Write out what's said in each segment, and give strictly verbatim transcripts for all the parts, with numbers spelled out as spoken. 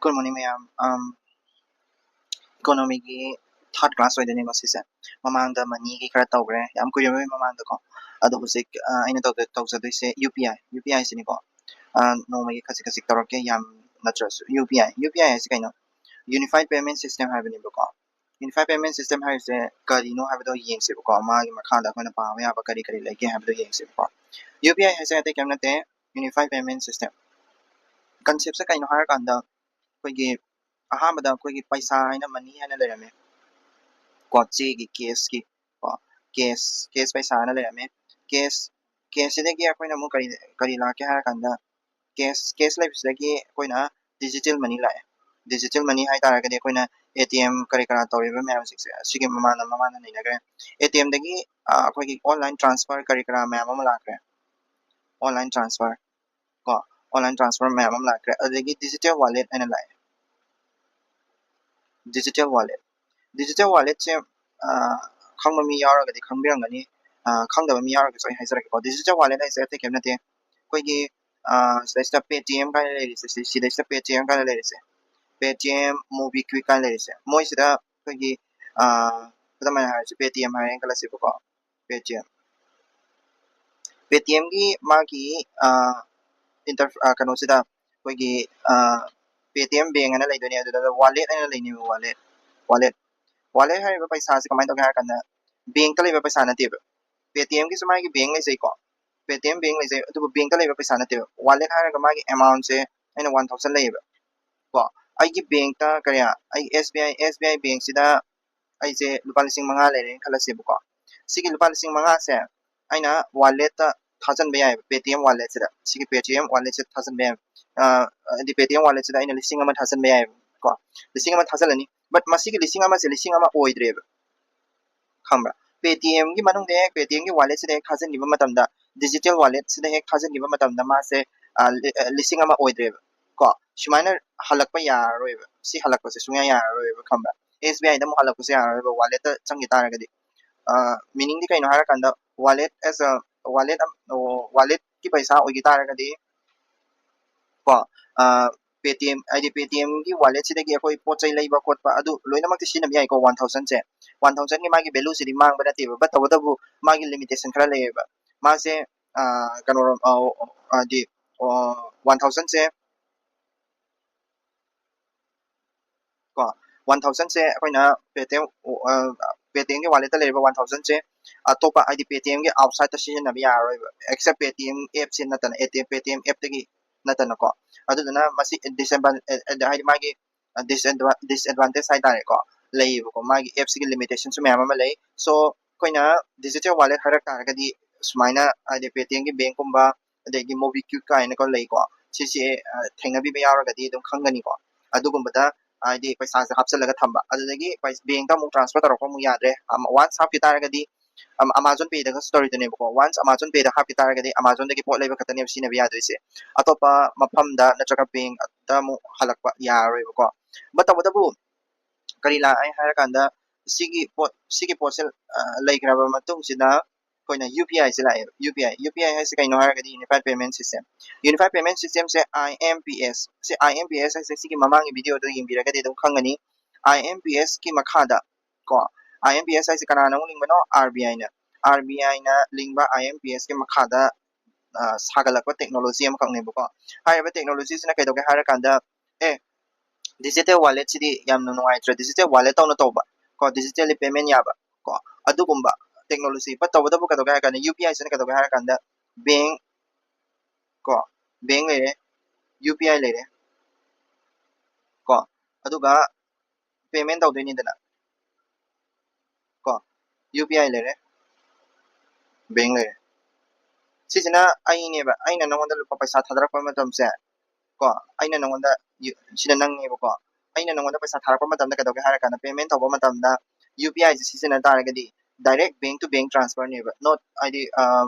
Good morning, ꯃꯌꯥꯝ꯫ Um, economy ꯒꯤ third class ꯑꯣꯏꯗꯣꯏꯅꯦ ꯉꯁꯤꯁꯦ꯫ ꯃꯃꯥꯡꯗ money ꯒꯤ ꯈꯔ ꯇꯧꯈ꯭ꯔꯦ, ꯌꯥꯝ ꯀꯨꯏꯔꯕꯩ ꯃꯃꯥꯡꯗꯀꯣ꯫ ꯑꯗꯣ ꯍꯧꯖꯤꯛ, ꯑ, ꯑꯩꯅ ꯇꯧꯖ-, ꯇꯧꯖꯗꯣꯏꯁꯦ UPI, UPI ꯁꯤꯅꯤꯀꯣ꯫ ꯑ, ꯅꯣꯡꯃꯒꯤ ꯈꯖꯤꯛ ꯈꯖꯤꯛ ꯇꯧꯔꯛꯀꯦ, ꯌꯥꯝ ꯅꯠꯇ꯭ꯔꯁꯨ꯫ UPI, UPI ꯍꯥꯏꯁꯦ ꯀꯩꯅꯣ? Unified Payment System ꯍꯥꯏꯕꯅꯦꯕꯀꯣ꯫ Unified Payment System ꯍꯥꯏꯔꯤꯁꯦ ꯀꯔꯤꯅꯣ ꯍꯥꯏꯕꯗꯣ ꯌꯦꯡꯁꯦꯕꯀꯣ꯫ ꯃꯥꯒꯤ ꯃꯈꯥꯗ ꯑꯩꯈꯣꯏꯅ ꯄꯥꯕ ꯌꯥꯕ ꯀꯔꯤ ꯀꯔꯤ ꯂꯩꯒꯦ ꯍꯥꯏꯕꯗꯣ ꯌꯦꯡꯁꯦꯕꯀꯣ꯫ UPI ꯍꯥꯏꯁꯦ ꯑꯇꯩ ꯀꯩꯝ ꯅꯠꯇꯦ, Unified Payment System꯫ Concept ꯁꯦ ꯀꯩꯅꯣ ꯍꯥꯏꯔꯀꯥꯟꯗ, ꯑꯩꯈꯣꯏꯒꯤ ꯑꯍꯥꯟꯕꯗ ꯑꯩꯈꯣꯏꯒꯤ ꯄꯩꯁꯥ ꯍꯥꯏꯅ, money ꯍꯥꯏꯅ ꯂꯩꯔꯝꯃꯦ ꯀꯣ, ꯆꯦꯒꯤ, cash ꯀꯤ ꯀꯣ, cash, cash ꯄꯩꯁꯥ ꯍꯥꯏꯅ ꯂꯩꯔꯝꯃꯦ꯫ Cash, cash ꯁꯤꯗꯒꯤ ꯑꯩꯈꯣꯏꯅ ꯑꯃꯨꯛ ꯀꯔꯤ, ꯀꯔꯤ ꯂꯥꯛꯀꯦ ꯍꯥꯏꯔ ꯀꯥꯟꯗ, cash, cash ꯂꯩꯕꯁꯤꯗꯒꯤ ꯑꯩꯈꯣꯏꯅ digital money ꯂꯥꯛꯑꯦ꯫ Digital money ꯍꯥꯏ ꯇꯥꯔꯒꯗꯤ ꯑꯩꯈꯣꯏꯅ ATM ꯀꯔꯤ ꯀꯔꯥ ꯇꯧꯔꯤꯕ ꯃꯌꯥꯝꯁꯤꯡꯁꯦ, ꯑꯁꯤꯒꯤ ꯃꯃꯥꯡꯗ, ꯃꯃꯥꯡꯗ ꯅꯩꯅꯈ꯭ꯔꯦ꯫ ATM ꯗꯒꯤ, ꯑ, ꯑꯩꯈꯣꯏꯒꯤ online transfer ꯀꯔꯤ ꯀꯔꯥ ꯃꯌꯥꯝ ꯑꯃ ꯂꯥꯛꯈ꯭ꯔꯦ꯫ Online transfer ꯀꯣ, online transfer ꯃꯌꯥꯝ ꯑꯃ ꯂꯥꯛꯈ꯭ꯔꯦ꯫ ꯑꯗꯨꯗꯒꯤ digital wallet ꯍꯥꯏꯅ ꯂꯥꯛꯑꯦ꯫ Digital wallet, digital wallet ꯁꯦ, ꯑ, ꯈꯪꯕ ꯃꯤ ꯌꯥꯎꯔꯒꯗꯤ ꯈꯪꯕꯤꯔꯝꯒꯅꯤ꯫ ꯑ, ꯈꯪꯗꯕ ꯃꯤ ꯌꯥꯎꯔꯒꯁꯨ ꯑꯩ ꯍꯥꯏꯖꯔꯛꯀꯦꯀꯣ꯫ Digital wallet ꯍꯥꯏꯁꯦ ꯑꯇꯩ ꯀꯩꯝ ꯅꯠꯇꯦ, ꯑꯩꯈꯣꯏꯒꯤ, ꯑ, ꯁꯤꯗꯩꯁꯤꯗ Paytm ꯀꯥꯏꯅ ꯂꯩꯔꯤꯁꯦ, ꯁꯤ-, ꯁꯤꯗꯩꯁꯤꯗ Paytm ꯀꯥꯏꯅ ꯂꯩꯔꯤꯁꯦ, Paytm, MobiKwik ꯀꯥꯏꯅ ꯂꯩꯔꯤꯁꯦ, ꯃꯣꯏꯁꯤꯗ ꯑꯩꯈꯣꯏꯒꯤ, ꯑ, ꯈꯨꯗꯝ ꯑꯣꯏꯅ ꯍꯥꯏꯔꯁꯤ, Paytm ꯍꯥꯏꯔꯦꯅ ꯈꯜꯂꯁꯦꯕꯀꯣ꯫ Paytm, Paytm ꯒꯤ ꯃꯥꯒꯤ, ꯑ, inter-, ꯑ, ꯀꯩꯅꯣꯁꯤꯗ ꯑꯩꯈꯣꯏꯒꯤ, ꯑ, Paytm bank ꯍꯥꯏꯅ ꯂꯩꯗꯣꯏꯅꯦ, ꯑꯗꯨꯗ wallet ꯍꯥꯏꯅ ꯂꯩꯅꯦꯕ, wallet, wallet꯫ Wallet ꯍꯥꯏꯔꯤꯕ ꯄꯩꯁꯥꯁꯦ ꯀꯃꯥꯏꯅ ꯇꯧꯒꯦ ꯍꯥꯏꯔ ꯀꯥꯟꯗ, bank ꯇ ꯂꯩꯕ ꯄꯩꯁꯥ ꯅꯠꯇꯦꯕ꯫ Paytm ꯒꯤꯁꯨ ꯃꯥꯒꯤ bank ꯂꯩꯖꯩꯀꯣ, Paytm bank ꯂꯩꯖꯩ, ꯑꯗꯨꯕꯨ bank ꯇ ꯂꯩꯕ ꯄꯩꯁꯥ ꯅꯠꯇꯦꯕ꯫ Wallet ꯍꯥꯏꯔꯒ ꯃꯥꯒꯤ amount ꯁꯦ ꯑꯩꯅ one thousand ꯂꯩꯌꯦꯕ ꯀꯣ꯫ ꯑꯩꯒꯤ bank ꯇ ꯀꯌꯥ, ꯑꯩꯒꯤ SBI, SBI bank ꯁꯤꯗ ꯑꯩꯁꯦ ꯂꯨꯄꯥ ꯂꯤꯁꯤꯡ ꯃꯉꯥ ꯂꯩꯔꯦꯅ ꯈꯜꯂꯁꯦꯕꯀꯣ꯫ ꯁꯤꯒꯤ ꯂꯨꯄꯥ ꯂꯤꯁꯤꯡ ꯃꯉꯥꯁꯦ ꯑꯩꯅ wallet ꯇ ꯊꯥꯖꯤꯟꯕ ꯌꯥꯏꯑꯕ, Paytm wallet ꯁꯤꯗ, ꯁꯤꯒꯤ Paytm wallet ꯁꯤꯗ ꯊꯥꯖꯤꯟꯕ ꯌꯥꯏꯑꯕ꯫ ꯑ, ꯍꯥꯏꯗꯤ Paytm wallet ꯁꯤꯗ ꯑꯩꯅ ꯂꯤꯁꯤꯡ ꯑꯃ ꯊꯥꯖꯤꯟꯕ ꯌꯥꯏꯑꯕ ꯀꯣ꯫ ꯂꯤꯁꯤꯡ ꯑꯃ ꯊꯥꯖꯤꯜꯂꯅꯤ, but ꯃꯁꯤꯒꯤ ꯂꯤꯁꯤꯡ ꯑꯃꯁꯦ ꯂꯤꯁꯤꯡ ꯑꯃ ꯑꯣꯏꯗ꯭ꯔꯦꯕ, ꯈꯪꯕ꯭ꯔꯥ? Paytm ꯒꯤ ꯃꯅꯨꯡꯗ ꯍꯦꯛ, Paytm ꯒꯤ wallet ꯁꯤꯗ ꯍꯦꯛ ꯊꯥꯖꯤꯟꯈꯤꯕ ꯃꯇꯝꯗ, digital wallet ꯁꯤꯗ ꯍꯦꯛ ꯊꯥꯖꯤꯟꯈꯤꯕ ꯃꯇꯝꯗ ꯃꯥꯁꯦ, ꯑ, ꯂꯤ-, ꯑ, ꯂꯤꯁꯤꯡ ꯑꯃ ꯑꯣꯏꯗ꯭ꯔꯦꯕ ꯀꯣ꯫ ꯁꯨꯃꯥꯏꯅ ꯍꯜꯂꯛꯄ ꯌꯥꯔꯔꯣꯏꯕ, ꯁꯤ ꯍꯜꯂꯛꯄꯁꯦ ꯁꯨꯡꯌꯥ ꯌꯥꯔꯔꯣꯏꯕ, ꯈꯪꯕ꯭ꯔꯥ? SBI ꯗ ꯑꯃꯨꯛ ꯍꯜꯂꯛꯄꯁꯦ ꯌꯥꯔꯔꯣꯏꯕ, wallet ꯇ ꯆꯪꯈꯤ ꯇꯥꯔꯒꯗꯤ꯫ ꯑ, meaning ꯗꯤ ꯀꯩꯅꯣ ꯍꯥꯏꯔꯀꯥꯟꯗ, wallet as a, wallet ꯑꯝ-, ꯑꯣ, wallet ꯀꯤ ꯄꯩꯁꯥ ꯑꯣꯏꯈꯤ ꯇꯥꯔꯒꯗꯤ ꯀꯣ, ꯑ, Paytm, ꯍꯥꯏꯗꯤ Paytmꯒꯤ walletꯁꯤꯗꯒꯤ ꯑꯩꯈꯣꯏ ꯄꯣꯠ ꯆꯩ ꯂꯩꯕ ꯈꯣꯠꯄ ꯑꯗꯨ ꯂꯣꯏꯅꯃꯛꯇꯤ ꯁꯤꯖꯤꯟꯅꯕ ꯌꯥꯏꯀꯣ꯫ One thousandꯁꯦ, one thousandꯒꯤ ꯃꯥꯒꯤ valueꯁꯤꯗꯤ ꯃꯥꯡꯕ ꯅꯠꯇꯦꯕ, but ꯇꯧꯕꯇꯕꯨ ꯃꯥꯒꯤ limitation ꯈꯔ ꯂꯩꯌꯦꯕ꯫ ꯃꯥꯁꯦ ꯀꯩꯅꯣ, ꯍꯥꯏꯗꯤ one thousandꯁꯦ ꯀꯣ, one thousandꯁꯦ ꯑꯩꯈꯣꯏꯅ Paytm, Paytmꯒꯤ walletꯇ ꯂꯩꯔꯤꯕ one thousandꯁꯦ ꯑꯇꯣꯞꯄ, ꯍꯥꯏꯗꯤ Paytmꯒꯤ outsideꯇ ꯁꯤꯖꯤꯟꯅꯕ ꯌꯥꯔꯔꯣꯏꯕ, except Paytm appꯁꯦ ꯅꯠꯇꯅ, Paytm appꯇꯒꯤ ꯅꯠꯇꯅꯀꯣ꯫ ꯑꯗꯨꯗꯨꯅ ꯃꯁꯤ disadvantage, ꯍꯥꯏꯗꯤ ꯃꯥꯒꯤ disadvantage ꯍꯥꯏꯇꯥꯔꯦꯀꯣ, ꯂꯩꯌꯦꯕꯀꯣ꯫ ꯃꯥꯒꯤ appꯁꯤꯒꯤ limitationꯁꯨ ꯃꯌꯥꯝ ꯑꯃ ꯂꯩ꯫ So ꯑꯩꯈꯣꯏꯅ digital wallet ꯍꯥꯏꯔꯛ ꯇꯥꯔꯒꯗꯤ ꯁꯨꯃꯥꯏꯅ, ꯍꯥꯏꯗꯤ Paytmꯒꯤ bankꯀꯨꯝꯕ, ꯑꯗꯒꯤ MobiKwik ꯀꯥꯏꯅꯀꯣ ꯂꯩꯀꯣ, ꯁꯤꯁꯦ ꯊꯦꯡꯅꯕꯤꯕ ꯌꯥꯎꯔꯒꯗꯤ ꯑꯗꯨꯝ ꯈꯪꯒꯅꯤꯀꯣ꯫ ꯑꯗꯨꯒꯨꯝꯕꯗ ꯍꯥꯏꯗꯤ ꯄꯩꯁꯥꯁꯦ ꯍꯥꯞꯆꯤꯜꯂꯒ ꯊꯝꯕ, ꯑꯗꯨꯗꯒꯤ bankꯇ ꯑꯃꯨꯛ transfer ꯇꯧꯔꯛꯄ ꯑꯃꯨꯛ ꯌꯥꯗ꯭ꯔꯦ꯫ Once ꯍꯥꯞꯈꯤ ꯇꯥꯔꯒꯗꯤ Amazon Payꯗꯒꯁꯨ ꯇꯧꯔꯤꯗꯨꯅꯦꯕꯀꯣ꯫ Once Amazon Payꯗ ꯍꯥꯞꯈꯤ ꯇꯥꯔꯒꯗꯤ Amazonꯗꯒꯤ ꯄꯣꯠ ꯂꯩꯕ ꯈꯛꯇꯅꯦꯕ ꯁꯤꯖꯤꯟꯅꯕ ꯌꯥꯗꯣꯏꯁꯦ꯫ ꯑꯇꯣꯞꯄ ꯃꯐꯝꯗ ꯅꯠꯇ꯭ꯔꯒ bankꯇ ꯑꯃꯨꯛ ꯍꯜꯂꯛꯄ ꯌꯥꯔꯔꯣꯏꯕꯀꯣ꯫ But ꯇꯧꯕꯇꯕꯨ ꯀꯔꯤ ꯂꯥꯛꯑꯦ ꯍꯥꯏꯔꯀꯥꯟꯗ, ꯁꯤꯒꯤ ꯄꯣꯠ, ꯁꯤꯒꯤ ꯄꯣꯠꯁꯦ ꯂꯩꯈ꯭ꯔꯕ ꯃꯇꯨꯡꯁꯤꯗ ꯑꯩꯈꯣꯏꯅ UPIꯁꯦ ꯂꯥꯛꯑꯦꯕ꯫ UPI, UPI ꯍꯥꯏꯁꯦ ꯀꯩꯅꯣ ꯍꯥꯏꯔꯒꯗꯤ Unified Payment System꯫ Unified Payment Systemꯁꯦ, IMPS ꯁꯦ, IMPS ꯍꯥꯏꯁꯦ ꯁꯤꯒꯤ ꯃꯃꯥꯡꯒꯤ videoꯗꯣ ꯌꯦꯡꯕꯤꯔꯒꯗꯤ ꯑꯗꯨꯝ ꯈꯪꯒꯅꯤ꯫ IMPSꯀꯤ ꯃꯈꯥꯗ ꯀꯣ, IMPS ꯍꯥꯏꯁꯦ ꯀꯅꯥꯅ ꯑꯃꯨꯛ ꯂꯤꯡꯕꯅꯣ? RBIꯅ꯫ RBIꯅ ꯂꯤꯡꯕ IMPSꯀꯤ ꯃꯈꯥꯗ ꯁꯥꯒꯠꯂꯛꯄ technology ꯑꯃꯈꯛꯅꯦꯕꯀꯣ꯫ ꯍꯥꯏꯔꯤꯕ technologyꯁꯤꯅ ꯀꯩꯗꯧꯒꯦ ꯍꯥꯏꯔꯀꯥꯟꯗ, ꯑꯦ, digital walletꯁꯤꯗꯤ ꯌꯥꯝꯅ ꯅꯨꯡꯉꯥꯏꯇ꯭ꯔꯥ, digital wallet ꯇꯧꯅ ꯇꯧꯕ ꯀꯣ, digitally payment ꯌꯥꯕ ꯀꯣ, ꯑꯗꯨꯒꯨꯝꯕ technology꯫ But ꯇꯧꯕꯇꯕꯨ ꯀꯩꯗꯧꯒꯦ ꯍꯥꯏꯔꯀꯥꯟꯗ, UPIꯁꯤꯅ ꯀꯩꯗꯧꯒꯦ ꯍꯥꯏꯔꯀꯥꯟꯗ, bank ꯀꯣ, bank ꯂꯩꯔꯦ, UPI ꯂꯩꯔꯦ ꯀꯣ, ꯑꯗꯨꯒ payment ꯇꯧꯗꯣꯏꯅꯤꯗꯅ ꯀꯣ, UPI ꯂꯩꯔꯦ, bank ꯂꯩꯔꯦ꯫ ꯁꯤꯁꯤꯅ ꯑꯩꯅꯦꯕ, ꯑꯩꯅ ꯅꯉꯣꯟꯗ ꯂꯨꯄꯥ ꯄꯩꯁꯥ ꯊꯥꯗꯔꯛꯄ ꯃꯇꯝꯁꯦ ꯀꯣ, ꯑꯩꯅ ꯅꯉꯣꯟꯗ, ꯁꯤꯅ ꯅꯪꯅꯦꯕꯀꯣ, ꯑꯩꯅ ꯅꯉꯣꯟꯗ ꯄꯩꯁꯥ ꯊꯥꯔꯛꯄ ꯃꯇꯝꯗ ꯀꯩꯗꯧꯒꯦ ꯍꯥꯏꯔꯀꯥꯟꯗ, payment ꯇꯧꯕ ꯃꯇꯝꯗ UPIꯁꯦ ꯁꯤꯖꯤꯟꯅ ꯇꯥꯔꯒꯗꯤ direct bank to bank transferꯅꯦꯕ, not ꯍꯥꯏꯗꯤ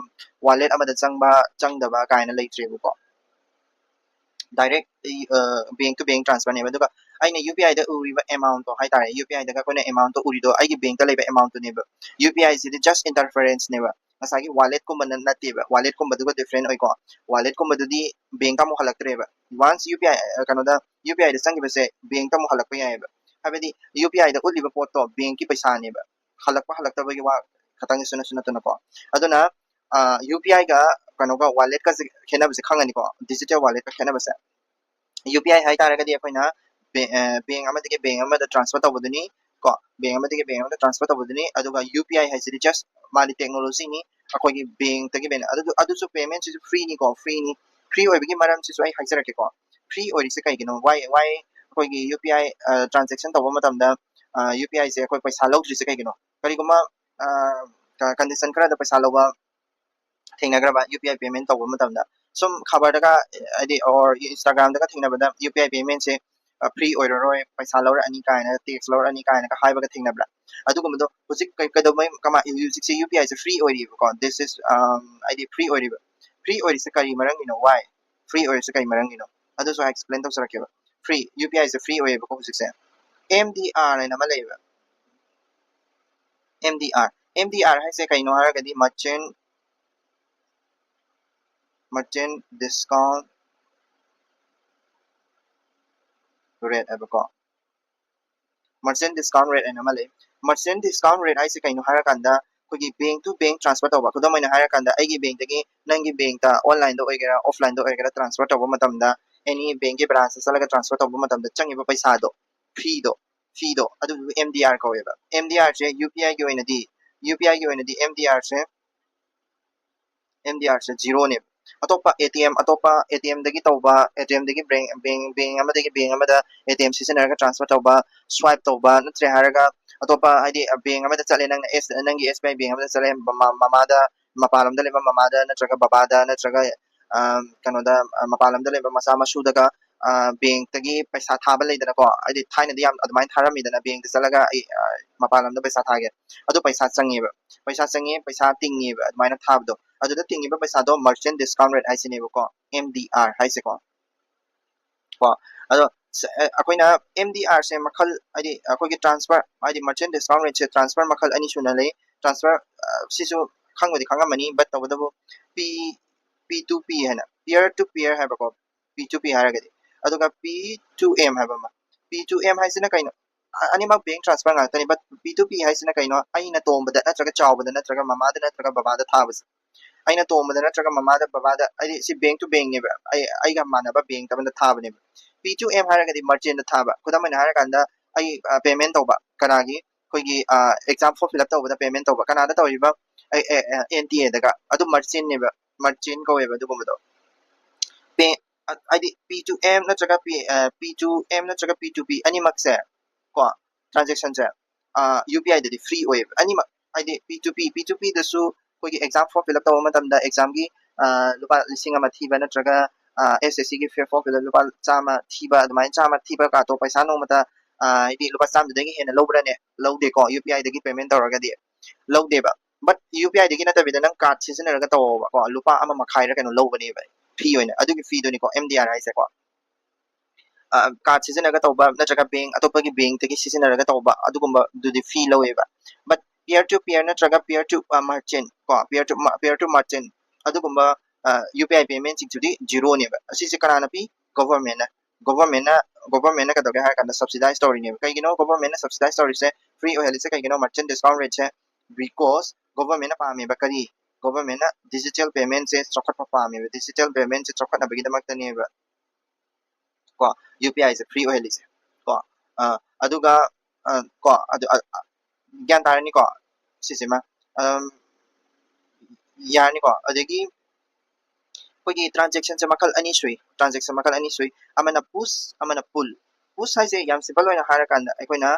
wallet ꯑꯃꯗ ꯆꯪꯕ ꯆꯪꯗꯕ ꯀꯥꯏꯅ ꯂꯩꯇ꯭ꯔꯦꯕꯀꯣ꯫ Direct bank to bank transferꯅꯦꯕ꯫ ꯑꯗꯨꯒ ꯑꯩꯅ UPIꯗ ꯎꯔꯤꯕ amountꯇꯣ ꯍꯥꯏꯇꯥꯔꯦ, UPIꯗꯒ ꯑꯩꯈꯣꯏꯅ amountꯇꯣ ꯎꯔꯤꯗꯣ ꯑꯩꯒꯤ bankꯇ ꯂꯩꯕ amountꯇꯨꯅꯦꯕ꯫ UPIꯁꯤꯗꯤ just interferenceꯅꯦꯕ꯫ ꯉꯁꯥꯏꯒꯤ wallet ꯀꯨꯝꯕꯅ ꯅꯠꯇꯦꯕ꯫ Wallet ꯀꯨꯝꯕꯗꯨꯒ different ꯑꯣꯏꯀꯣ꯫ Wallet ꯀꯨꯝꯕꯗꯨꯗꯤ bank ꯇ ꯑꯃꯨꯛ ꯍꯜꯂꯛꯇ꯭ꯔꯦꯕ꯫ Once UPI, ꯑ, ꯀꯩꯅꯣꯗ, UPI ꯗ ꯆꯪꯈꯤꯕꯁꯦ bank ꯇ ꯑꯃꯨꯛ ꯍꯜꯂꯛꯄ ꯌꯥꯏꯑꯕ꯫ ꯍꯥꯏꯕꯗꯤ UPI ꯗ ꯎꯠꯂꯤꯕ ꯄꯣꯠꯇꯣ bank ꯀꯤ ꯄꯩꯁꯥꯅꯦꯕ꯫ ꯍꯜꯂꯛꯄ ꯍꯜꯂꯛꯇꯕꯒꯤ ꯋꯥ ꯈꯛꯇꯪꯒꯤꯁꯨ ꯅꯠꯁꯨ ꯅꯠꯇꯅꯀꯣ꯫ ꯑꯗꯨꯅ, ꯑ, UPI ꯒ ꯀꯩꯅꯣꯒ, wallet ꯀꯁꯦ ꯈꯦꯠꯅꯕꯁꯦ ꯈꯪꯉꯅꯤꯀꯣ, digital wallet ꯀ ꯈꯦꯠꯅꯕꯁꯦ꯫ UPI ꯍꯥꯏ ꯇꯥꯔꯒꯗꯤ ꯑꯩꯈꯣꯏꯅ ꯕꯦ-, ꯑ, bank ꯑꯃꯗꯒꯤ bank ꯑꯃꯗ transfer ꯇꯧꯕꯗꯨꯅꯤ ꯀꯣ, bank ꯑꯃꯗꯒꯤ bank ꯑꯃꯗ transfer ꯇꯧꯕꯗꯨꯅꯤ꯫ ꯑꯗꯨꯒ UPI ꯍꯥꯏꯁꯤꯗꯤ just ꯃꯥꯗꯤ technology ꯅꯤ, ꯑꯩꯈꯣꯏꯒꯤ bank ꯇꯒꯤ bank, ꯑꯗꯨ, ꯑꯗꯨꯁꯨ payment ꯁꯤꯁꯨ free ꯅꯤꯀꯣ, free ꯅꯤ꯫ Free ꯑꯣꯏꯕꯒꯤ ꯃꯔꯝꯁꯤꯁꯨ ꯑꯩ ꯍꯥꯏꯖꯔꯛꯀꯦꯀꯣ꯫ Free ꯑꯣꯏꯔꯤꯁꯦ ꯀꯩꯒꯤꯅꯣ? Why, why ꯑꯩꯈꯣꯏꯒꯤ UPI, ꯑ, transaction ꯇꯧꯕ ꯃꯇꯝꯗ, ꯑ, UPI ꯁꯦ ꯑꯩꯈꯣꯏ ꯄꯩꯁꯥ ꯂꯧꯗ꯭ꯔꯤꯁꯦ ꯀꯩꯒꯤꯅꯣ? ꯀꯔꯤꯒꯨꯝꯕ, ꯑ, ꯀ-, condition ꯈꯔꯗ ꯄꯩꯁꯥ ꯂꯧꯕ ꯊꯦꯡꯅꯈ꯭ꯔꯕ UPI payment ꯇꯧꯕ ꯃꯇꯝꯗ? ꯁꯨꯝ ꯈꯕꯔꯗꯒ, ꯍꯥꯏꯗꯤ, or Instagram ꯗꯒ ꯊꯦꯡꯅꯕꯗ UPI payment ꯁꯦ, ꯑ, free ꯑꯣꯏꯔꯔꯣꯏ, ꯄꯩꯁꯥ ꯂꯧꯔꯛꯑꯅꯤ ꯀꯥꯏꯅ, tax ꯂꯧꯔꯛꯑꯅꯤ ꯀꯥꯏꯅꯒ ꯍꯥꯏꯕꯒ ꯊꯦꯡꯅꯕ꯭ꯔꯥ? ꯑꯗꯨꯒꯨꯝꯕꯗꯣ ꯍꯧꯖꯤꯛ ꯀꯩ-, ꯀꯩꯗꯧꯕꯩ, ꯀꯃꯥꯏ-, ꯍꯧꯖꯤꯛꯁꯦ UPI say free ꯑꯣꯏꯔꯤꯕꯀꯣ? This is, um, ꯍꯥꯏꯗꯤ free ꯑꯣꯏꯔꯤꯕ, free ꯑꯣꯏꯔꯤꯁꯦ ꯀꯔꯤ ꯃꯔꯝꯒꯤꯅꯣ? Why free ꯑꯣꯏꯔꯤꯁꯦ ꯀꯔꯤ ꯃꯔꯝꯒꯤꯅꯣ? ꯑꯗꯨꯁꯨ ꯑꯩ explain ꯇꯧꯖꯔꯛꯀꯦꯕ꯫ Free, UPI ꯁꯦ free ꯑꯣꯏꯌꯦꯕꯀꯣ ꯍꯧꯖꯤꯛꯁꯦ꯫ MDR ꯍꯥꯏꯅ ꯑꯃ ꯂꯩꯌꯦꯕ꯫ MDR, MDR ꯍꯥꯏꯁꯦ ꯀꯩꯅꯣ ꯍꯥꯏꯔꯒꯗꯤ merchant, merchant discount rate ꯍꯥꯏꯕꯀꯣ꯫ Merchant discount rate ꯍꯥꯏꯅ ꯑꯃ ꯂꯩ꯫ Merchant discount rate ꯍꯥꯏꯁꯦ ꯀꯩꯅꯣ ꯍꯥꯏꯔꯀꯥꯟꯗ, ꯑꯩꯈꯣꯏꯒꯤ bank to bank transfer ꯇꯧꯕ, ꯈꯨꯗꯝ ꯑꯣꯏꯅ ꯍꯥꯏꯔꯀꯥꯟꯗ, ꯑꯩꯒꯤ bank ꯇꯒꯤ ꯅꯪꯒꯤ bank ꯇ online ꯗ ꯑꯣꯏꯒꯦꯔꯥ, offline ꯗ ꯑꯣꯏꯒꯦꯔꯥ, transfer ꯇꯧꯕ ꯃꯇꯝꯗ, any bank ꯀꯤ branch ꯇ ꯆꯠꯂꯒ transfer ꯇꯧꯕ ꯃꯇꯝꯗ ꯆꯪꯉꯤꯕ ꯄꯩꯁꯥꯗꯣ, fee ꯗꯣ, fee ꯗꯣ, ꯑꯗꯨꯗꯨ MDR ꯀꯧꯋꯦꯕ꯫ MDR ꯁꯦ UPI ꯒꯤ ꯑꯣꯏꯅꯗꯤ, UPI ꯒꯤ ꯑꯣꯏꯅꯗꯤ MDR ꯁꯦ, MDR ꯁꯦ zero ꯅꯦꯕ꯫ ꯑꯇꯣꯞꯄ ATM, ꯑꯇꯣꯞꯄ ATM ꯗꯒꯤ ꯇꯧꯕ, ATM ꯗꯒꯤ bank, bank, bank ꯑꯃꯗꯒꯤ bank ꯑꯃꯗ ATM ꯁꯤꯖꯤꯟꯅꯔꯒ transfer ꯇꯧꯕ, swipe ꯇꯧꯕ, ꯅꯠꯇ꯭ꯔꯦ ꯍꯥꯏꯔꯒ ꯑꯇꯣꯞꯄ, ꯍꯥꯏꯗꯤ, bank ꯑꯃꯗ ꯆꯠꯂꯦ, ꯅꯪꯅ S-, ꯅꯪꯒꯤ SBI bank ꯑꯃꯗ ꯆꯠꯂꯦ, ꯃꯃꯥ-, ꯃꯃꯥꯗ, ꯃꯄꯥꯟ ꯂꯝꯗ ꯂꯩꯕ ꯃꯃꯥꯗ ꯅꯠꯇ꯭ꯔꯒ ꯕꯕꯥꯗ ꯅꯠꯇ꯭ꯔꯒ, ꯑ, ꯀꯩꯅꯣꯗ, ꯑ, ꯃꯄꯥꯟ ꯂꯝꯗ ꯂꯩꯕ ꯃꯆꯥ ꯃꯁꯨꯗꯒ, ꯑ, bank ꯇꯒꯤ ꯄꯩꯁꯥ ꯊꯥꯕ ꯂꯩꯗꯅꯀꯣ, ꯍꯥꯏꯗꯤ ꯊꯥꯏꯅꯗꯤ ꯌꯥꯝ ꯑꯗꯨꯃꯥꯏꯅ ꯊꯥꯔꯝꯃꯤꯗꯅ, bank ꯇ ꯆꯠꯂꯒ ꯑꯩ, ꯑ, ꯃꯄꯥꯟ ꯂꯝꯗ ꯄꯩꯁꯥ ꯊꯥꯒꯦ, ꯑꯗꯨ ꯄꯩꯁꯥ ꯆꯪꯉꯦꯕ, ꯄꯩꯁꯥ ꯆꯪꯉꯦ, ꯄꯩꯁꯥ ꯇꯤꯡꯉꯦꯕ ꯑꯗꯨꯃꯥꯏꯅ ꯊꯥꯕꯗꯣ꯫ ꯑꯗꯨꯗ ꯇꯤꯡꯉꯤꯕ ꯄꯩꯁꯥꯗꯣ merchant discount rate ꯍꯥꯏꯁꯤꯅꯦꯕꯀꯣ, MDR ꯍꯥꯏꯁꯦꯀꯣ꯫ ꯀꯣ, ꯑꯗꯣ ꯁ-, ꯑ, ꯑꯩꯈꯣꯏꯅ MDR ꯁꯦ ꯃꯈꯜ, ꯍꯥꯏꯗꯤ ꯑꯩꯈꯣꯏꯒꯤ transfer, ꯍꯥꯏꯗꯤ merchant discount rate ꯁꯦ transfer ꯃꯈꯜ ꯑꯅꯤ ꯁꯨꯅ ꯂꯩ꯫ Transfer, ꯑ, ꯁꯤꯁꯨ ꯈꯪꯕꯗꯤ ꯈꯪꯉꯝꯃꯅꯤ, but ꯇꯧꯕꯇꯕꯨ P P to P ꯍꯥꯏꯅ, peer to peer ꯍꯥꯏꯕꯀꯣ, P to P ꯍꯥꯏꯔꯒꯗꯤ꯫ ꯑꯗꯨꯒ P to M ꯍꯥꯏꯕ ꯑꯃ, P to M ꯍꯥꯏꯁꯤꯅ ꯀꯩꯅꯣ? ꯑ- ꯑꯅꯤꯃꯛ bank transfer ꯉꯥꯛꯇꯅꯤ, but P to P ꯍꯥꯏꯁꯤꯅ ꯀꯩꯅꯣ? ꯑꯩꯅ ꯇꯣꯝꯕꯗ ꯅꯠꯇ꯭ꯔꯒ ꯆꯥꯎꯕꯗ ꯅꯠꯇ꯭ꯔꯒ ꯃꯃꯥꯗ ꯅꯠꯇ꯭ꯔꯒ ꯕꯕꯥꯗ ꯊꯥꯕꯁꯦ꯫ ꯑꯩꯅ ꯇꯣꯝꯕꯗ ꯅꯠꯇ꯭ꯔꯒ ꯃꯃꯥꯗ ꯕꯕꯥꯗ, ꯍꯥꯏꯗꯤ ꯁꯤ bank to bankꯅꯦꯕ, ꯑꯩ ꯑꯩꯒ ꯃꯥꯟꯅꯕ bank ꯑꯃꯗ ꯊꯥꯕꯅꯦꯕ꯫ P to M ꯍꯥꯏꯔꯒꯗꯤ merchantꯇ ꯊꯥꯕ꯫ ꯈꯨꯗꯝ ꯑꯣꯏꯅ ꯍꯥꯏꯔꯀꯥꯟꯗ, ꯑꯩ payment ꯇꯧꯕ ꯀꯅꯥꯒꯤ? ꯑꯩꯈꯣꯏꯒꯤ exam form fill up ꯇꯧꯕꯗ payment ꯇꯧꯕ ꯀꯅꯥꯗ ꯇꯧꯔꯤꯕ? ꯑꯦꯟ ꯇꯤ ꯑꯦꯗꯒ꯫ ꯑꯗꯨ merchantꯅꯦꯕ, merchant ꯀꯧꯋꯦꯕ ꯑꯗꯨꯒꯨꯝꯕꯗꯣ꯫ Pay, ꯍꯥꯏꯗꯤ P to M ꯅꯠꯇ꯭ꯔꯒ P, P to M ꯅꯠꯇ꯭ꯔꯒ P to P ꯑꯅꯤꯃꯛꯁꯦ ꯀꯣ, transactionꯁꯦ UPIꯗꯗꯤ free ꯑꯣꯏꯌꯦꯕ ꯑꯅꯤꯃꯛ꯫ ꯍꯥꯏꯗꯤ P to P, P to Pꯗꯁꯨ ꯑꯩꯈꯣꯏꯒꯤ exam form fill up ꯇꯧꯕ ꯃꯇꯝꯗ examꯒꯤ ꯂꯨꯄꯥ ꯂꯤꯁꯤꯡ ꯑꯃ ꯊꯤꯕ ꯅꯠꯇ꯭ꯔꯒ S S Cꯒꯤ form fill up ꯂꯨꯄꯥ ꯆꯥꯝꯃ ꯊꯤꯕ, ꯑꯗꯨꯃꯥꯏꯅ ꯆꯥꯝꯃ ꯊꯤꯕ ꯀꯥꯇꯣ ꯄꯩꯁꯥ ꯅꯣꯡꯃꯇ ꯍꯥꯏꯗꯤ ꯂꯨꯄꯥ ꯆꯥꯝꯃꯗꯒꯤ ꯍꯦꯟꯅ ꯂꯧꯕ꯭ꯔꯅꯦ? ꯂꯧꯗꯦꯀꯣ, UPIꯗꯒꯤ payment ꯇꯧꯔꯒꯗꯤ ꯂꯧꯗꯦꯕ꯫ But UPIꯗꯒꯤ ꯅꯠꯇꯕꯤꯗ ꯅꯪ card ꯁꯤꯖꯤꯟꯅꯔꯒ ꯇꯧꯕꯀꯣ, ꯂꯨꯄꯥ ꯑꯃ ꯃꯈꯥꯏꯔ ꯀꯩꯅꯣ ꯂꯧꯕꯅꯦꯕ, fee ꯑꯣꯏꯅ꯫ ꯑꯗꯨꯒꯤ feeꯗꯨꯅꯤꯀꯣ M D R ꯍꯥꯏꯁꯦꯀꯣ꯫ Card ꯁꯤꯖꯤꯟꯅꯔꯒ ꯇꯧꯕ ꯅꯠꯇ꯭ꯔꯒ bank, ꯑꯇꯣꯞꯄꯒꯤ bankꯇꯒꯤ ꯁꯤꯖꯤꯟꯅꯔꯒ ꯇꯧꯕ ꯑꯗꯨꯒꯨꯝꯕꯗꯨꯗꯤ fee ꯂꯧꯋꯦꯕ꯫ But peer to peer ꯅꯠꯇ꯭ꯔꯒ peer to merchant ꯀꯣ, peer to peer to merchant ꯑꯗꯨꯒꯨꯝꯕ UPI paymentꯁꯤꯡꯗꯨꯗꯤ zeroꯅꯦꯕ꯫ ꯑꯁꯤꯁꯦ ꯀꯅꯥꯅ ꯄꯤ? Governmentꯅ꯫ Governmentꯅ, governmentꯅ ꯀꯩꯗꯧꯒꯦ ꯍꯥꯏꯔ ꯀꯥꯟꯗ subsidize ꯇꯧꯔꯤꯅꯦꯕ꯫ ꯀꯩꯒꯤꯅꯣ governmentꯅ subsidize ꯇꯧꯔꯤꯁꯦ, free ꯑꯣꯏꯍꯜꯂꯤꯁꯦ ꯀꯩꯒꯤꯅꯣ merchant discount rateꯁꯦ? Because governmentꯅ ꯄꯥꯝꯃꯤꯕ ꯀꯔꯤ? Governmentꯅ digital paymentꯁꯦ ꯆꯥꯎꯈꯠꯄ ꯄꯥꯝꯃꯦꯕ꯫ Digital paymentꯁꯦ ꯆꯥꯎꯈꯠꯅꯕꯒꯤꯗꯃꯛꯇꯅꯦꯕ ꯀꯣ UPIꯁꯦ free ꯑꯣꯏꯍꯜꯂꯤꯁꯦ ꯀꯣ꯫ ꯑꯗꯨꯒ ꯀꯣ ꯑꯗꯨ ꯒ꯭ꯌꯥꯟ ꯇꯥꯔꯅꯤꯀꯣ ꯁꯤꯁꯤꯃ꯫ ꯌꯥꯔꯅꯤꯀꯣ꯫ ꯑꯗꯒꯤ ꯑꯩꯈꯣꯏꯒꯤ transactionꯁꯦ ꯃꯈꯜ ꯑꯅꯤ ꯁꯨꯏ꯫ Transaction ꯃꯈꯜ ꯑꯅꯤ ꯁꯨꯏ꯫ ꯑꯃꯅ push, ꯑꯃꯅ pull꯫ Push ꯍꯥꯏꯁꯦ ꯌꯥꯝ simple ꯑꯣꯏꯅ ꯍꯥꯏꯔꯀꯥꯟꯗ ꯑꯩꯈꯣꯏꯅ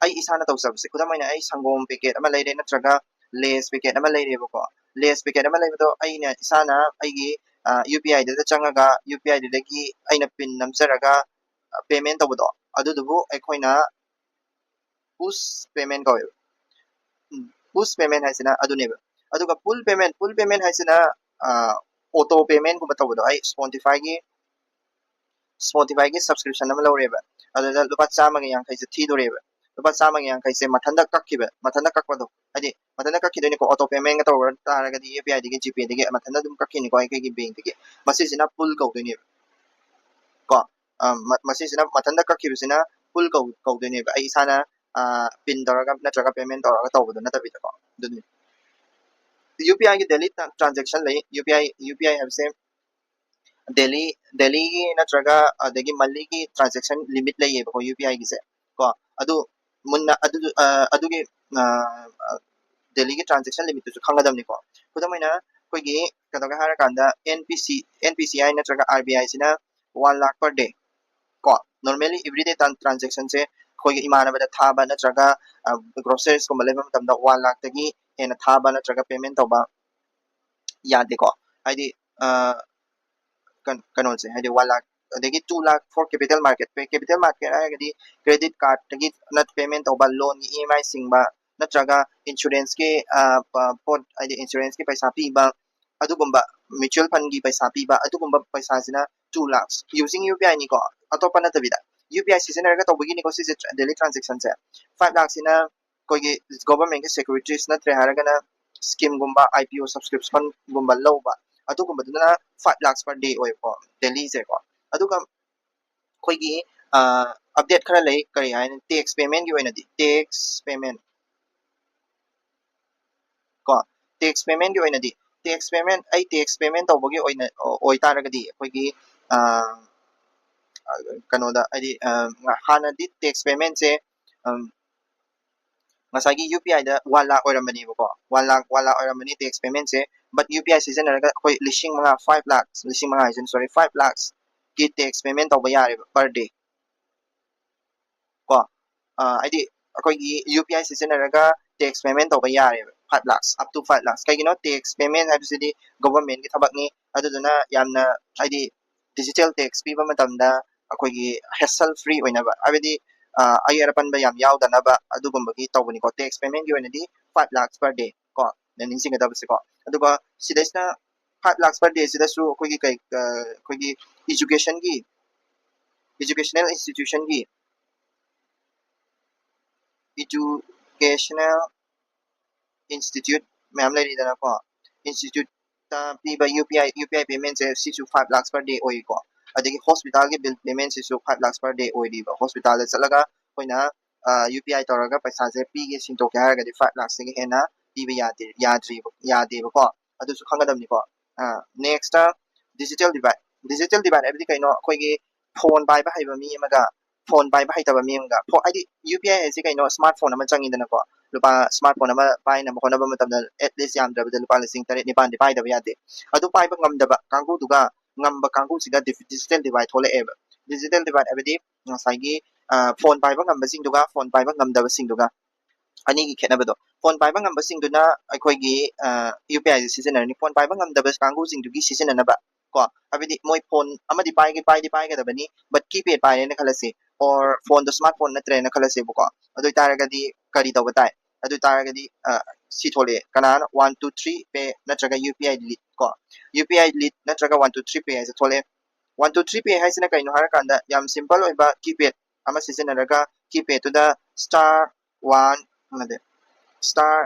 ꯑꯩ ꯏꯁꯥꯅ ꯇꯧꯖꯕꯁꯦ, ꯈꯨꯗꯝ ꯑꯣꯏꯅ ꯑꯩ ꯁꯪꯒꯣꯝ packet ꯑꯃ ꯂꯩꯔꯦ ꯅꯠꯇ꯭ꯔꯒ Lays packet ꯑꯃ ꯂꯩꯔꯦꯕꯀꯣ꯫ Lays packet ꯑꯃ ꯂꯩꯕꯗꯣ ꯑꯩꯅ ꯏꯁꯥꯅ ꯑꯩꯒꯤ UPIꯗꯨꯗ ꯆꯪꯉꯒ UPIꯗꯨꯗꯒꯤ ꯑꯩꯅ pin ꯅꯝꯖꯔꯒ payment ꯇꯧꯕꯗꯣ, ꯑꯗꯨꯗꯨꯕꯨ ꯑꯩꯈꯣꯏꯅ push payment ꯀꯧꯋꯦꯕ꯫ Push payment ꯍꯥꯏꯁꯤꯅ ꯑꯗꯨꯅꯦꯕ꯫ ꯑꯗꯨꯒ pull payment, pull payment ꯍꯥꯏꯁꯤꯅ auto paymentꯒꯨꯝꯕ ꯇꯧꯕꯗꯣ꯫ ꯑꯩ Spotifyꯒꯤ Spotifyꯒꯤ subscription ꯑꯃ ꯂꯧꯔꯦꯕ, ꯑꯗꯨꯗ ꯂꯨꯄꯥ ꯆꯥꯝꯃꯒ ꯌꯥꯡꯈꯩꯁꯦ ꯊꯤꯗꯣꯔꯦꯕ꯫ ꯂꯨꯄꯥ ꯆꯥꯝꯃꯒ ꯌꯥꯡꯈꯩꯁꯦ ꯃꯊꯟꯇ ꯀꯛꯈꯤꯕ, ꯃꯊꯟꯇ ꯀꯛꯄꯗꯣ, ꯍꯥꯏꯗꯤ ꯃꯊꯟꯇ ꯀꯛꯈꯤꯗꯣꯏꯅꯤꯀꯣ, auto payment ꯇꯧꯔ ꯇꯥꯔꯒꯗꯤ UPI ꯗꯒꯤ, GPay ꯗꯒꯤ ꯃꯊꯟꯇ ꯑꯗꯨꯝ ꯀꯛꯈꯤꯅꯤꯀꯣ ꯑꯩꯈꯣꯏꯒꯤ bank ꯇꯒꯤ꯫ ꯃꯁꯤꯁꯤꯅ pool ꯀꯧꯗꯣꯏꯅꯦꯕ ꯀꯣ꯫ ꯑ, ꯃ-, ꯃꯁꯤꯁꯤꯅ ꯃꯊꯟꯇ ꯀꯛꯈꯤꯕꯁꯤꯅ pool ꯀꯧ-, ꯀꯧꯗꯣꯏꯅꯦꯕ, ꯑꯩ ꯏꯁꯥꯅ, ꯑ, pin ꯇꯧꯔꯒ ꯅꯠꯇ꯭ꯔꯒ payment ꯇꯧꯔꯒ ꯇꯧꯕꯗꯣ ꯅꯠꯇꯕꯤꯗꯀꯣ꯫ ꯑꯗꯨꯅꯤ UPI ꯒꯤ daily transaction ꯂꯩ꯫ UPI, UPI ꯍꯥꯏꯕꯁꯦ daily, daily ꯒꯤ ꯅꯠꯇ꯭ꯔꯒ ꯑꯗꯒꯤ monthly ꯒꯤ transaction limit ꯂꯩꯌꯦꯕꯀꯣ UPI ꯒꯤꯁꯦ ꯀꯣ꯫ ꯑꯗꯨ ꯃꯨꯟꯅ ꯑꯗꯨ, ꯑ, ꯑꯗꯨꯒꯤ, ꯑ, ꯑ, daily ꯒꯤ transaction limit ꯇꯨꯁꯨ ꯈꯪꯒꯗꯕꯅꯤꯀꯣ꯫ ꯈꯨꯗꯝ ꯑꯣꯏꯅ ꯑꯩꯈꯣꯏꯒꯤ ꯀꯩꯗꯧꯒꯦ ꯍꯥꯏꯔꯀꯥꯟꯗ NPC, NPCI ꯅꯠꯇ꯭ꯔꯒ RBI ꯁꯤꯅ one lakh per day ꯀꯣ꯫ Normally everyday tran-, transaction ꯁꯦ ꯑꯩꯈꯣꯏꯒꯤ ꯏꯃꯥꯟꯅꯕꯗ ꯊꯥꯕ ꯅꯠꯇ꯭ꯔꯒ, ꯑ, groceries ꯀꯨꯝꯕ ꯂꯩꯕ ꯃꯇꯝꯗ one lakh ꯇꯒꯤ ꯍꯦꯟꯅ ꯊꯥꯕ ꯅꯠꯇ꯭ꯔꯒ payment ꯇꯧꯕ ꯌꯥꯗꯦꯀꯣ꯫ ꯍꯥꯏꯗꯤ, ꯑ, ꯀꯩꯅꯣ-, ꯀꯩꯅꯣꯁꯦ, ꯍꯥꯏꯗꯤ one lakh ꯑꯗꯒꯤ two lakh for capital market꯫ Capital market ꯍꯥꯏꯔꯒꯗꯤ credit card ꯇꯒꯤ ꯅꯠ-, payment ꯇꯧꯕ, loan ꯒꯤ EMI ꯁꯤꯡꯕ, ꯅꯠꯇ꯭ꯔꯒ insurance ꯀꯤ, ꯑ, ꯄ-, ꯄꯣꯠ, ꯍꯥꯏꯗꯤ insurance ꯀꯤ ꯄꯩꯁꯥ ꯄꯤꯕ, ꯑꯗꯨꯒꯨꯝꯕ mutual fund ꯒꯤ ꯄꯩꯁꯥ ꯄꯤꯕ, ꯑꯗꯨꯒꯨꯝꯕ ꯄꯩꯁꯥꯁꯤꯅ two lakhs using UPI ꯅꯤꯀꯣ, ꯑꯇꯣꯞꯄ ꯅꯠꯇꯕꯤꯗ꯫ UPI ꯁꯤꯖꯤꯟꯅꯔꯒ ꯇꯧꯕꯒꯤꯅꯤꯀꯣ ꯁꯤꯁꯦ tra-, daily transaction ꯁꯦ꯫ Five lakh ꯁꯤꯅ ꯑꯩꯈꯣꯏꯒꯤ government ꯀꯤ securities ꯅꯠꯇ꯭ꯔꯦ ꯍꯥꯏꯔꯒꯅ scheme ꯒꯨꯝꯕ, IPO subscription ꯒꯨꯝꯕ ꯂꯧꯕ, ꯑꯗꯨꯒꯨꯝꯕꯗꯨꯅ five lakhs per day ꯑꯣꯏꯕꯀꯣ, daily ꯁꯦꯀꯣ꯫ ꯑꯗꯨꯒ ꯑꯩꯈꯣꯏꯒꯤ, ꯑ, update ꯈꯔ ꯂꯩ, ꯀꯔꯤ ꯍꯥꯏꯅꯤ, tax payment ꯀꯤ ꯑꯣꯏꯅꯗꯤ, tax payment ꯀꯣ, tax payment ꯀꯤ ꯑꯣꯏꯅꯗꯤ, tax payment, ꯑꯩ tax payment ꯇꯧꯕꯒꯤ ꯑꯣꯏꯅ, ꯑꯣꯏꯇꯥꯔꯒꯗꯤ ꯑꯩꯈꯣꯏꯒꯤ, ꯑ, ꯀꯩꯅꯣꯗ, ꯍꯥꯏꯗꯤ, ꯑ, ꯍꯥꯟꯅꯗꯤ tax payment ꯁꯦ, ꯎꯝ, ꯉꯁꯥꯏꯒꯤ UPI the one lakh ꯑꯣꯏꯔꯝꯕꯅꯦꯕꯀꯣ, one lakh, one lakh ꯑꯣꯏꯔꯝꯕꯅꯤ tax payment say, but UPI ꯁꯤꯖꯤꯟꯅꯔꯒ ꯑꯩꯈꯣꯏ ꯂꯤꯁꯤꯡ ꯃꯉꯥ, five lakhs, ꯂꯤꯁꯤꯡ ꯃꯉꯥ ꯍꯥꯏꯁꯤꯅ, sorry, five lakhs ꯀꯤ tax payment ꯇꯧꯕ ꯌꯥꯔꯦꯕ per day ꯀꯣ꯫ ꯑ, ꯍꯥꯏꯗꯤ ꯑꯩꯈꯣꯏꯒꯤ UPI ꯁꯤꯖꯤꯟꯅꯔꯒ tax payment ꯇꯧꯕ ꯌꯥꯔꯦꯕ, five lakhs, up to five lakhs꯫ ꯀꯩꯒꯤꯅꯣ, tax payment ꯍꯥꯏꯕꯁꯤꯗꯤ government ꯀꯤ ꯊꯕꯛꯅꯤ, ꯑꯗꯨꯗꯨꯅ ꯌꯥꯝꯅ, ꯍꯥꯏꯗꯤ digital tax ꯄꯤꯕ ꯃꯇꯝꯗ ꯑꯩꯈꯣꯏꯒꯤ hassle free ꯑꯣꯏꯅꯕ, ꯍꯥꯏꯕꯗꯤ, ꯑ, ꯑꯌꯦꯠ ꯑꯄꯟꯕ ꯌꯥꯝ ꯌꯥꯎꯗꯅꯕ ꯑꯗꯨꯒꯨꯝꯕꯒꯤ ꯇꯧꯕꯅꯤꯀꯣ꯫ Tax payment ꯀꯤ ꯑꯣꯏꯅꯗꯤ five lakhs per day ꯀꯣ, ꯅ ꯅꯤꯡꯁꯤꯡꯒꯗꯕꯁꯦꯀꯣ꯫ ꯑꯗꯨꯒ ꯁꯤꯗꯩꯁꯤꯗ five lakhs per day ꯁꯤꯗꯁꯨ ꯑꯩꯈꯣꯏꯒꯤ ꯀꯩ, ꯑ, ꯑꯩꯈꯣꯏꯒꯤ education ꯒꯤ, educational institution ꯒꯤ Educational institute ꯃꯌꯥꯝ ꯂꯩꯔꯤꯗꯅꯀꯣ, institute ꯇ ꯄꯤꯕ UPI UPI payment ꯁꯦ ꯁꯤꯁꯨ five lakhs per day ꯑꯣꯏꯀꯣ꯫ ꯑꯗꯒꯤ hospital ꯒꯤ bill payment ꯁꯤꯁꯨ five lakhs per day ꯑꯣꯏꯔꯤꯕ꯫ Hospital ꯗ ꯆꯠꯂꯒ ꯑꯩꯈꯣꯏꯅ UPI ꯇꯧꯔꯒ ꯄꯩꯁꯥꯁꯦ ꯄꯤꯒꯦ ꯁꯤꯡꯗꯣꯛꯀꯦ ꯍꯥꯏꯔꯒꯗꯤ five lakhs ꯇꯒꯤ ꯍꯦꯟꯅ ꯄꯤꯕ ꯌꯥꯗꯦ, ꯌꯥꯗ꯭ꯔꯤꯕ, ꯌꯥꯗꯦꯕꯀꯣ꯫ ꯑꯗꯨꯁꯨ ꯈꯪꯒꯗꯕꯅꯤꯀꯣ꯫ Next digital divide. Digital divide ꯍꯥꯏꯕꯗꯤ ꯀꯩꯅꯣ? ꯑꯩꯈꯣꯏꯒꯤ phone ꯄꯥꯏꯕ ꯍꯩꯕ ꯃꯤ ꯑꯃꯒ phone ꯄꯥꯏꯕ ꯍꯩꯇꯕ ꯃꯤ ꯑꯃꯒ, ꯍꯥꯏꯗꯤ UPI ꯍꯥꯏꯁꯦ ꯀꯩꯅꯣ? Smartphone ꯑꯃ ꯆꯪꯉꯤꯗꯅꯀꯣ꯫ ꯂꯨꯄꯥ smartphone ꯑꯃ ꯄꯥꯏꯅꯕ ꯍꯣꯠꯅꯕ ꯃꯇꯝꯗ at least ꯌꯥꯝꯗ꯭ꯔꯕꯗ ꯂꯨꯄꯥ ꯂꯤꯁꯤꯡ ꯇꯔꯦꯠ ꯅꯤꯄꯥꯟꯗꯤ ꯄꯥꯏꯗꯕ ꯌꯥꯗꯦ꯫ ꯑꯗꯨ ꯄꯥꯏꯕ ꯉꯝꯗꯕ ꯀꯥꯡꯕꯨꯗꯨꯒ ꯉꯝꯕ ꯀꯥꯡꯕꯨꯁꯤꯒ digital divide ꯊꯣꯛꯂꯛꯑꯦꯕ꯫ Digital divide ꯍꯥꯏꯕꯗꯤ ꯉꯁꯥꯏꯒꯤ phone ꯄꯥꯏꯕ ꯉꯝꯕꯁꯤꯡꯗꯨꯒ phone ꯄꯥꯏꯕ ꯉꯝꯗꯕꯁꯤꯡꯗꯨꯒ ꯑꯅꯤꯒꯤ ꯈꯦꯠꯅꯕꯗꯣ꯫ Phone ꯄꯥꯏꯕ ꯉꯝꯕꯁꯤꯡꯗꯨꯅ ꯑꯩꯈꯣꯏꯒꯤ UPI ꯁꯦ ꯁꯤꯖꯤꯟꯅꯔꯅꯤ꯫ Phone ꯄꯥꯏꯕ ꯉꯝꯗꯕ ꯀꯥꯡꯕꯨꯁꯤꯡꯗꯨꯒꯤ ꯁꯤꯖꯤꯟꯅꯅꯕ ꯀꯣ, ꯍꯥꯏꯕꯗꯤ ꯃꯣꯏ phone ꯑꯃꯗꯤ ꯄꯥꯏꯒꯦ, ꯄꯥꯏꯗꯤ ꯄꯥꯏꯒꯗꯕꯅꯤ, but keypad ꯄꯥꯏꯔꯦꯅ ꯈꯜꯂꯁꯤ, or phone ꯗꯣ smartphone ꯅꯠꯇ꯭ꯔꯦꯅ ꯈꯜꯂꯁꯦꯕꯀꯣ꯫ ꯑꯗꯨ ꯑꯣꯏꯇꯥꯔꯒꯗꯤ ꯀꯔꯤ ꯇꯧꯕ ꯇꯥꯏ? ꯑꯗꯨ ꯑꯣꯏꯇꯥꯔꯒꯗꯤ ꯁꯤ ꯊꯣꯛꯂꯛꯑꯦ, ꯀꯅꯥꯅꯣ? One two three pay ꯅꯠꯇ꯭ꯔꯒ UPI lite ꯀꯣ꯫ UPI lite ꯅꯠꯇ꯭ꯔꯒ one two three pay ꯍꯥꯏꯁꯦ ꯊꯣꯛꯂꯛꯑꯦ꯫ One two three pay ꯍꯥꯏꯁꯤꯅ ꯀꯩꯅꯣ ꯍꯥꯏꯔꯀꯥꯟꯗ, ꯌꯥꯝ simple ꯑꯣꯏꯕ keypad ꯑꯃ ꯁꯤꯖꯤꯟꯅꯔꯒ keypad ꯇꯨꯗ star one ꯑꯃꯗꯤ star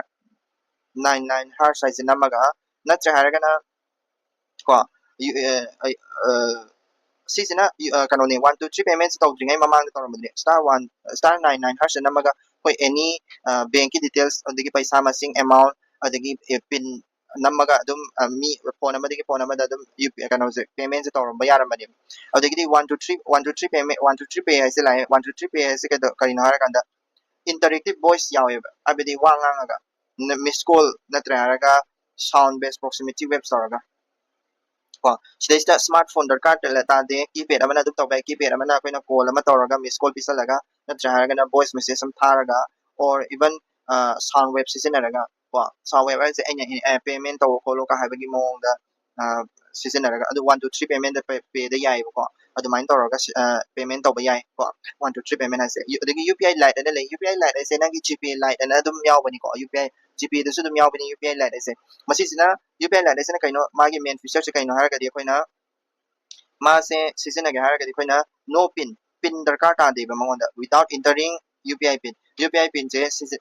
nine nine hash ꯍꯥꯏꯁꯦ ꯅꯝꯃꯒ, ꯅꯠꯇ꯭ꯔꯦ ꯍꯥꯏꯔꯒꯅ ꯀꯣ, ꯁꯤꯁꯤꯅ ꯀꯩꯅꯣꯅꯦ, one two three payment ꯁꯦ ꯇꯧꯗ꯭ꯔꯤꯉꯩ ꯃꯃꯥꯡꯗ ꯇꯧꯔꯝꯕꯗꯨꯅꯦ꯫ Star one star nine nine hash ꯅꯝꯃꯒ ꯑꯩꯈꯣꯏ any bank ꯀꯤ details, ꯑꯗꯒꯤ ꯄꯩꯁꯥ ꯃꯁꯤꯡ, amount, ꯑꯗꯒꯤ pin ꯅꯝꯃꯒ ꯑꯗꯨꯝ ꯃꯤ phone ꯑꯃꯗꯒꯤ phone ꯑꯃꯗ ꯑꯗꯨꯝ UPI ꯀꯩꯅꯣꯁꯦ, payment ꯁꯦ ꯇꯧꯔꯝꯕ ꯌꯥꯔꯝꯕꯅꯦꯕ꯫ ꯑꯗꯒꯤꯗꯤ one two three one two three payment one two three pay ꯍꯥꯏꯁꯦ ꯂꯥꯛꯑꯦ꯫ One two three pay ꯍꯥꯏꯁꯦ ꯀꯩꯗꯧ ꯀꯔꯤꯅꯣ ꯍꯥꯏꯔꯀꯥꯟꯗ, interactive voice ꯌꯥꯎꯋꯦꯕ, ꯍꯥꯏꯕꯗꯤ ꯋꯥ ꯉꯥꯡꯉꯒ, miss call ꯅꯠꯇ꯭ꯔꯦ ꯍꯥꯏꯔꯒ sound based proximity wave ꯇꯧꯔꯒ ꯀꯣ꯫ ꯁꯤꯗꯩꯁꯤꯗ smartphone ꯗꯔꯀꯥꯔ ꯇꯥꯗꯦ, keypad ꯑꯃꯅ ꯑꯗꯨꯝ ꯇꯧꯕ ꯌꯥꯏ꯫ Keypad ꯑꯃꯅ ꯑꯩꯈꯣꯏꯅ call ꯑꯃ ꯇꯧꯔꯒ, miss call ꯄꯤꯁꯜꯂꯒ, ꯅꯠꯇ꯭ꯔꯦ ꯍꯥꯏꯔꯒꯅ voice message ꯑꯃ ꯊꯥꯔꯒ, or even sound wave ꯁꯤꯖꯤꯟꯅꯔꯒ ꯀꯣ꯫ Sound wave ꯍꯥꯏꯁꯦ ꯑꯩꯅ payment ꯇꯧꯔꯣ ꯈꯣꯠꯂꯣ ꯀ ꯍꯥꯏꯕꯒꯤ ꯃꯑꯣꯡꯗ ꯁꯤꯖꯤꯟꯅꯔꯒ, ꯑꯗꯨ one two three payment ꯗ pay ꯗ ꯌꯥꯏꯑꯕꯀꯣ꯫ ꯑꯗꯨꯃꯥꯏꯅ ꯇꯧꯔꯒ payment ꯇꯧꯕ ꯌꯥꯏ ꯀꯣ, one two three payment ꯍꯥꯏꯁꯦ꯫ ꯑꯗꯒꯤ UPI lite ꯑꯅ ꯂꯩ꯫ UPI lite ꯍꯥꯏꯁꯦ ꯅꯪꯒꯤ GPay lite ꯑꯅ ꯑꯗꯨꯝ ꯌꯥꯎꯕꯅꯤꯀꯣ꯫ UPI, GPay ꯗꯁꯨ ꯑꯗꯨꯝ ꯌꯥꯎꯕꯅꯤ UPI lite ꯍꯥꯏꯁꯦ꯫ ꯃꯁꯤꯁꯤꯅ, UPI lite ꯍꯥꯏꯁꯤꯅ ꯀꯩꯅꯣ? ꯃꯥꯒꯤ main feature ꯁꯦ ꯀꯩꯅꯣ ꯍꯥꯏꯔꯒꯗꯤ, ꯑꯩꯈꯣꯏꯅ ꯃꯥꯁꯦ ꯁꯤꯖꯤꯟꯅꯒꯦ ꯍꯥꯏꯔꯒꯗꯤ ꯑꯩꯈꯣꯏꯅ no pin, pin ꯗꯔꯀꯥꯔ ꯇꯥꯗꯦꯕ ꯃꯉꯣꯟꯗ꯫ Without entering UPI pin UPI pinꯁꯦ ꯁꯤꯁꯦ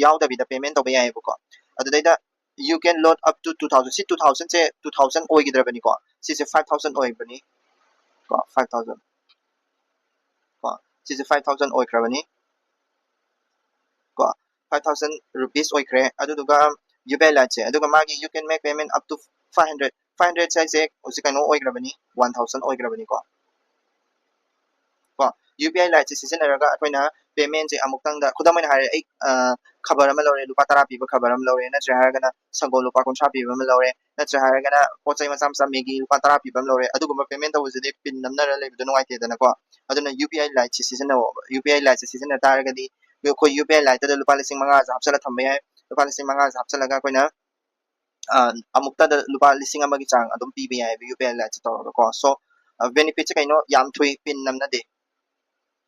ꯌꯥꯎꯗꯕꯤꯗ payment ꯇꯧꯕ ꯌꯥꯏꯑꯕꯀꯣ꯫ ꯑꯗꯨꯗꯩꯗ you can load up to two thousand, ꯁꯤ two thousand ꯁꯦ two thousand ꯑꯣꯏꯈꯤꯗ꯭ꯔꯕꯅꯤꯀꯣ꯫ ꯁꯤꯁꯦ five thousand ꯑꯣꯏꯕꯅꯤ ꯀꯣ꯫ Five thousand ꯀꯣ꯫ ꯁꯤꯁꯦ five thousand ꯑꯣꯏꯈ꯭ꯔꯕꯅꯤ ꯀꯣ꯫ Five thousand rupees ꯑꯣꯏꯈ꯭ꯔꯦ꯫ ꯑꯗꯨꯗꯨꯒ UPI Lite ꯁꯦ, ꯑꯗꯨꯒ ꯃꯥꯒꯤ you can make payment up to five hundred, five hundred ꯍꯥꯏꯁꯦ ꯍꯧꯖꯤꯛ ꯀꯩꯅꯣ ꯑꯣꯏꯈ꯭ꯔꯕꯅꯤ, one thousand ꯑꯣꯏꯈ꯭ꯔꯕꯅꯤꯀꯣ꯫ ꯀꯣ, UPI Lite ꯁꯦ ꯁꯤꯖꯤꯟꯅꯔꯒ ꯑꯩꯈꯣꯏꯅ payment ꯁꯦ ꯑꯃꯨꯛꯇꯪꯗ, ꯈꯨꯗꯝ ꯑꯣꯏꯅ ꯍꯥꯏꯔꯦ, ꯑꯩ ꯈꯕꯔ ꯑꯃ ꯂꯧꯔꯦ, ꯂꯨꯄꯥ ꯇꯔꯥ ꯄꯤꯕ ꯈꯕꯔ ꯑꯃ ꯂꯧꯔꯦ, ꯅꯠꯇ꯭ꯔꯦ ꯍꯥꯏꯔꯒꯅ ꯁꯪꯒꯣꯝ ꯂꯨꯄꯥ ꯀꯨꯟꯊ꯭ꯔꯥ ꯄꯤꯕ ꯑꯃ ꯂꯧꯔꯦ, ꯅꯠꯇ꯭ꯔꯦ ꯍꯥꯏꯔꯒꯅ ꯄꯣꯠ ꯆꯩ ꯃꯆꯥ ꯃꯆꯥ, ꯃꯦꯒꯤ ꯂꯨꯄꯥ ꯇꯔꯥ ꯄꯤꯕ ꯑꯃ ꯂꯧꯔꯦ, ꯑꯗꯨꯒꯨꯝꯕ payment ꯇꯧꯕꯁꯤꯗꯤ pin ꯅꯝꯅꯔ ꯂꯩꯕꯗꯣ ꯅꯨꯡꯉꯥꯏꯇꯦꯗꯅꯀꯣ꯫ ꯑꯗꯨꯅ UPI Lite ꯁꯦ ꯁꯤꯖꯤꯟꯅꯧ꯫ UPI Lite ꯁꯦ ꯁꯤꯖꯤꯟꯅ ꯇꯥꯔꯒꯗꯤ ꯑꯩꯈꯣꯏ UPI Lite ꯇꯨꯗ ꯂꯨꯄꯥ ꯂꯤꯁꯤꯡ ꯃꯉꯥꯁꯦ ꯍꯥꯞꯆꯜꯂ ꯊꯝꯕ ꯌꯥꯏ꯫ ꯂꯨꯄꯥ ꯂꯤꯁꯤꯡ ꯃꯉꯥꯁꯦ ꯍꯥꯞꯆꯜꯂꯒ ꯑꯩꯈꯣꯏꯅ ꯑꯃꯨꯛꯇꯗ ꯂꯨꯄꯥ ꯂꯤꯁꯤꯡ ꯑꯃꯒꯤ ꯆꯥꯡ ꯑꯗꯨꯝ ꯄꯤꯕ ꯌꯥꯏꯑꯕ UPI Lite ꯁꯦ ꯇꯧꯔꯒꯀꯣ꯫ So, benefit ꯁꯦ ꯀꯩꯅꯣ, ꯌꯥꯝ ꯊꯨꯏ, pin ꯅꯝꯅꯗꯦ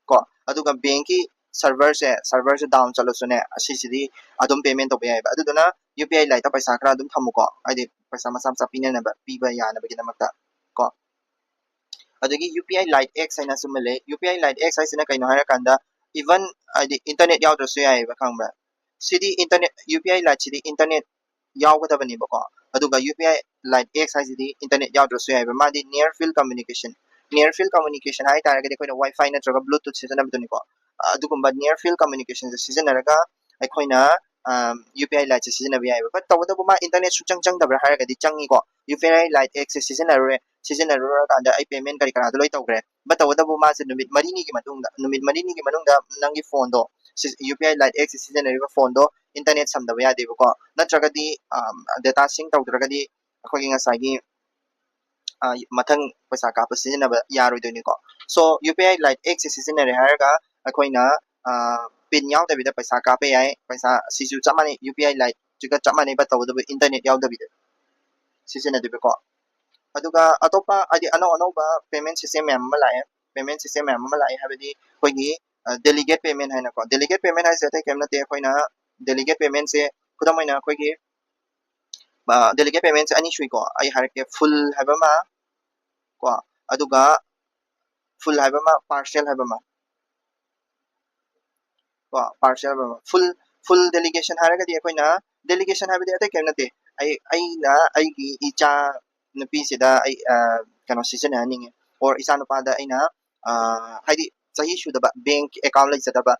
ꯀꯣ꯫ ꯑꯗꯨꯒ bank ꯀꯤ server ꯁꯦ, server ꯁꯦ down ꯆꯠꯂꯁꯨꯅꯦ, ꯑꯁꯤꯁꯤꯗꯤ ꯑꯗꯨꯝ payment ꯇꯧꯕ ꯌꯥꯏꯑꯕ꯫ ꯑꯗꯨꯗꯨꯅ UPI Lite ꯇ ꯄꯩꯁꯥ ꯈꯔ ꯑꯗꯨꯝ ꯊꯝꯃꯨꯀꯣ, ꯍꯥꯏꯗꯤ ꯄꯩꯁꯥ ꯃꯆꯥ ꯃꯆꯥ ꯄꯤꯅꯅꯕ, ꯄꯤꯕ ꯌꯥꯅꯕꯒꯤꯗꯃꯛꯇ ꯀꯣ꯫ ꯑꯗꯒꯤ UPI Lite X ꯍꯥꯏꯅꯁꯨ ꯑꯃ ꯂꯩ꯫ UPI Lite X ꯍꯥꯏꯁꯤꯅ ꯀꯩꯅꯣ ꯍꯥꯏꯔꯀꯥꯟꯗ, even ꯍꯥꯏꯗꯤ internet ꯌꯥꯎꯗ꯭ꯔꯁꯨ ꯌꯥꯏꯑꯕ, ꯈꯪꯕ꯭ꯔꯥ? ꯁꯤꯗꯤ internet, UPI Lite ꯁꯤꯗꯤ internet ꯌꯥꯎꯒꯗꯕꯅꯦꯕꯀꯣ꯫ ꯑꯗꯨꯒ UPI Lite X ꯍꯥꯏꯁꯤꯗꯤ internet ꯌꯥꯎꯗ꯭ꯔꯁꯨ ꯌꯥꯏꯑꯕ꯫ ꯃꯥꯗꯤ near field communication, near field communication ꯍꯥꯏ ꯇꯥꯔꯒꯗꯤ ꯑꯩꯈꯣꯏꯅ Wi-Fi ꯅꯠꯇ꯭ꯔꯒ Bluetooth ꯁꯤꯖꯤꯟꯅꯕꯗꯨꯅꯤꯀꯣ꯫ ꯑꯗꯨꯒꯨꯝꯕ near field communication ꯁꯦ ꯁꯤꯖꯤꯟꯅꯔꯒ ꯑꯩꯈꯣꯏꯅ UPI Lite ꯁꯦ ꯁꯤꯖꯤꯟꯅꯕ ꯌꯥꯏꯑꯕ꯫ But ꯇꯧꯕꯇꯕꯨ ꯃꯥ internet ꯁꯨꯡꯆꯪ ꯆꯪꯗꯕ꯭ꯔꯥ ꯍꯥꯏꯔꯒꯗꯤ ꯆꯪꯉꯤꯀꯣ꯫ UPI Lite X ꯁꯦ ꯁꯤꯖꯤꯟꯅꯔꯨꯔꯦ, ꯁꯤꯖꯤꯟꯅꯔꯨꯔꯀꯥꯟꯗ ꯑꯩ payment ꯀꯔꯤ ꯀꯔꯥꯗꯣ ꯂꯣꯏ ꯇꯧꯈ꯭ꯔꯦ꯫ But ꯇꯧꯕꯇꯕꯨ ꯃꯥꯁꯦ ꯅꯨꯃꯤꯠ ꯃꯔꯤꯅꯤꯒꯤ ꯃꯇꯨꯡꯗ, ꯅꯨꯃꯤꯠ ꯃꯔꯤꯅꯤꯒꯤ ꯃꯅꯨꯡꯗ ꯅꯪꯒꯤ phone ꯗꯣ, UPI Lite X ꯁꯦ ꯁꯤꯖꯤꯟꯅꯔꯤꯕ phone ꯗꯣ internet ꯁꯝꯗꯕ ꯌꯥꯗꯦꯕꯀꯣ꯫ ꯅꯠꯇ꯭ꯔꯒꯗꯤ data sync ꯇꯧꯗ꯭ꯔꯒꯗꯤ ꯑꯩꯈꯣꯏꯒꯤ ꯉꯁꯥꯏꯒꯤ ꯃꯊꯪ ꯄꯩꯁꯥ ꯀꯥꯞꯄ ꯁꯤꯖꯤꯟꯅꯕ ꯌꯥꯔꯣꯏꯗꯣꯏꯅꯤꯀꯣ꯫ So, UPI Lite X ꯁꯦ ꯁꯤꯖꯤꯟꯅꯔꯦ ꯍꯥꯏꯔꯒ ꯑꯩꯈꯣꯏꯅ pin ꯌꯥꯎꯗꯕꯤꯗ ꯄꯩꯁꯥ ꯀꯥꯞꯄ ꯌꯥꯏ꯫ ꯄꯩꯁꯥ ꯁꯤꯁꯨ ꯆꯞ ꯃꯥꯟꯅꯩ, UPI Lite ꯁꯤꯒ ꯆꯞ ꯃꯥꯟꯅꯩ, but ꯇꯧꯕꯇꯕꯨ internet ꯌꯥꯎꯗꯕꯤꯗ ꯁꯤꯖꯤꯟꯅꯗꯣꯏꯕꯀꯣ꯫ ꯑꯗꯨꯒ ꯑꯇꯣꯞꯄ, ꯍꯥꯏꯗꯤ ꯑꯅꯧ ꯑꯅꯧꯕ payment system ꯃꯌꯥꯝ ꯑꯃ ꯂꯥꯛꯑꯦ꯫ Payment system ꯃꯌꯥꯝ ꯑꯃ ꯂꯥꯛꯑꯦ ꯍꯥꯏꯕꯗꯤ ꯑꯩꯈꯣꯏꯒꯤ delegate payment ꯍꯥꯏꯅꯀꯣ꯫ Delegate payment ꯍꯥꯏꯁꯦ ꯑꯇꯩ ꯀꯔꯤꯝ ꯅꯠꯇꯦ꯫ ꯑꯩꯈꯣꯏꯅ delegate payment ꯁꯦ, ꯈꯨꯗꯝ ꯑꯣꯏꯅ ꯑꯩꯈꯣꯏꯒꯤ delegate payment ꯁꯦ ꯑꯅꯤ ꯁꯨꯏꯀꯣ꯫ ꯑꯩ ꯍꯥꯏꯔꯛꯀꯦ, full ꯍꯥꯏꯕ ꯑꯃ ꯀꯣ, ꯑꯗꯨꯒ full ꯍꯥꯏꯕ ꯑꯃ, partial ꯍꯥꯏꯕ ꯑꯃ꯫ ꯀꯣ, ꯄꯥꯔꯁꯦꯜ ꯑꯃ꯫ ꯐꯨꯜ ꯐꯨꯜ ꯗꯦꯂꯤꯒꯦꯁꯟ ꯍꯥꯏꯔꯒꯗꯤ ꯑꯩꯈꯣꯏꯅ, ꯗꯦꯂꯤꯒꯦꯁꯟ ꯍꯥꯏꯕꯗꯤ ꯑꯇꯩ ꯀꯔꯤꯝ ꯅꯠꯇꯦ, ꯑꯩ ꯑꯩꯅ ꯑꯩꯒꯤ ꯏꯆꯥ ꯅꯨꯄꯤꯁꯤꯗ ꯑꯩ ꯀꯩꯅꯣ ꯁꯤꯖꯤꯟꯅꯍꯟꯅꯤꯡꯉꯦ, ꯑꯣꯔ ꯏꯆꯥ ꯅꯨꯄꯥꯗ ꯑꯩꯅ ꯍꯥꯏꯗꯤ ꯆꯍꯤ ꯁꯨꯗꯕ, ꯕꯦꯡ ꯑꯦꯀꯥꯎꯟ ꯂꯩꯖꯗꯕ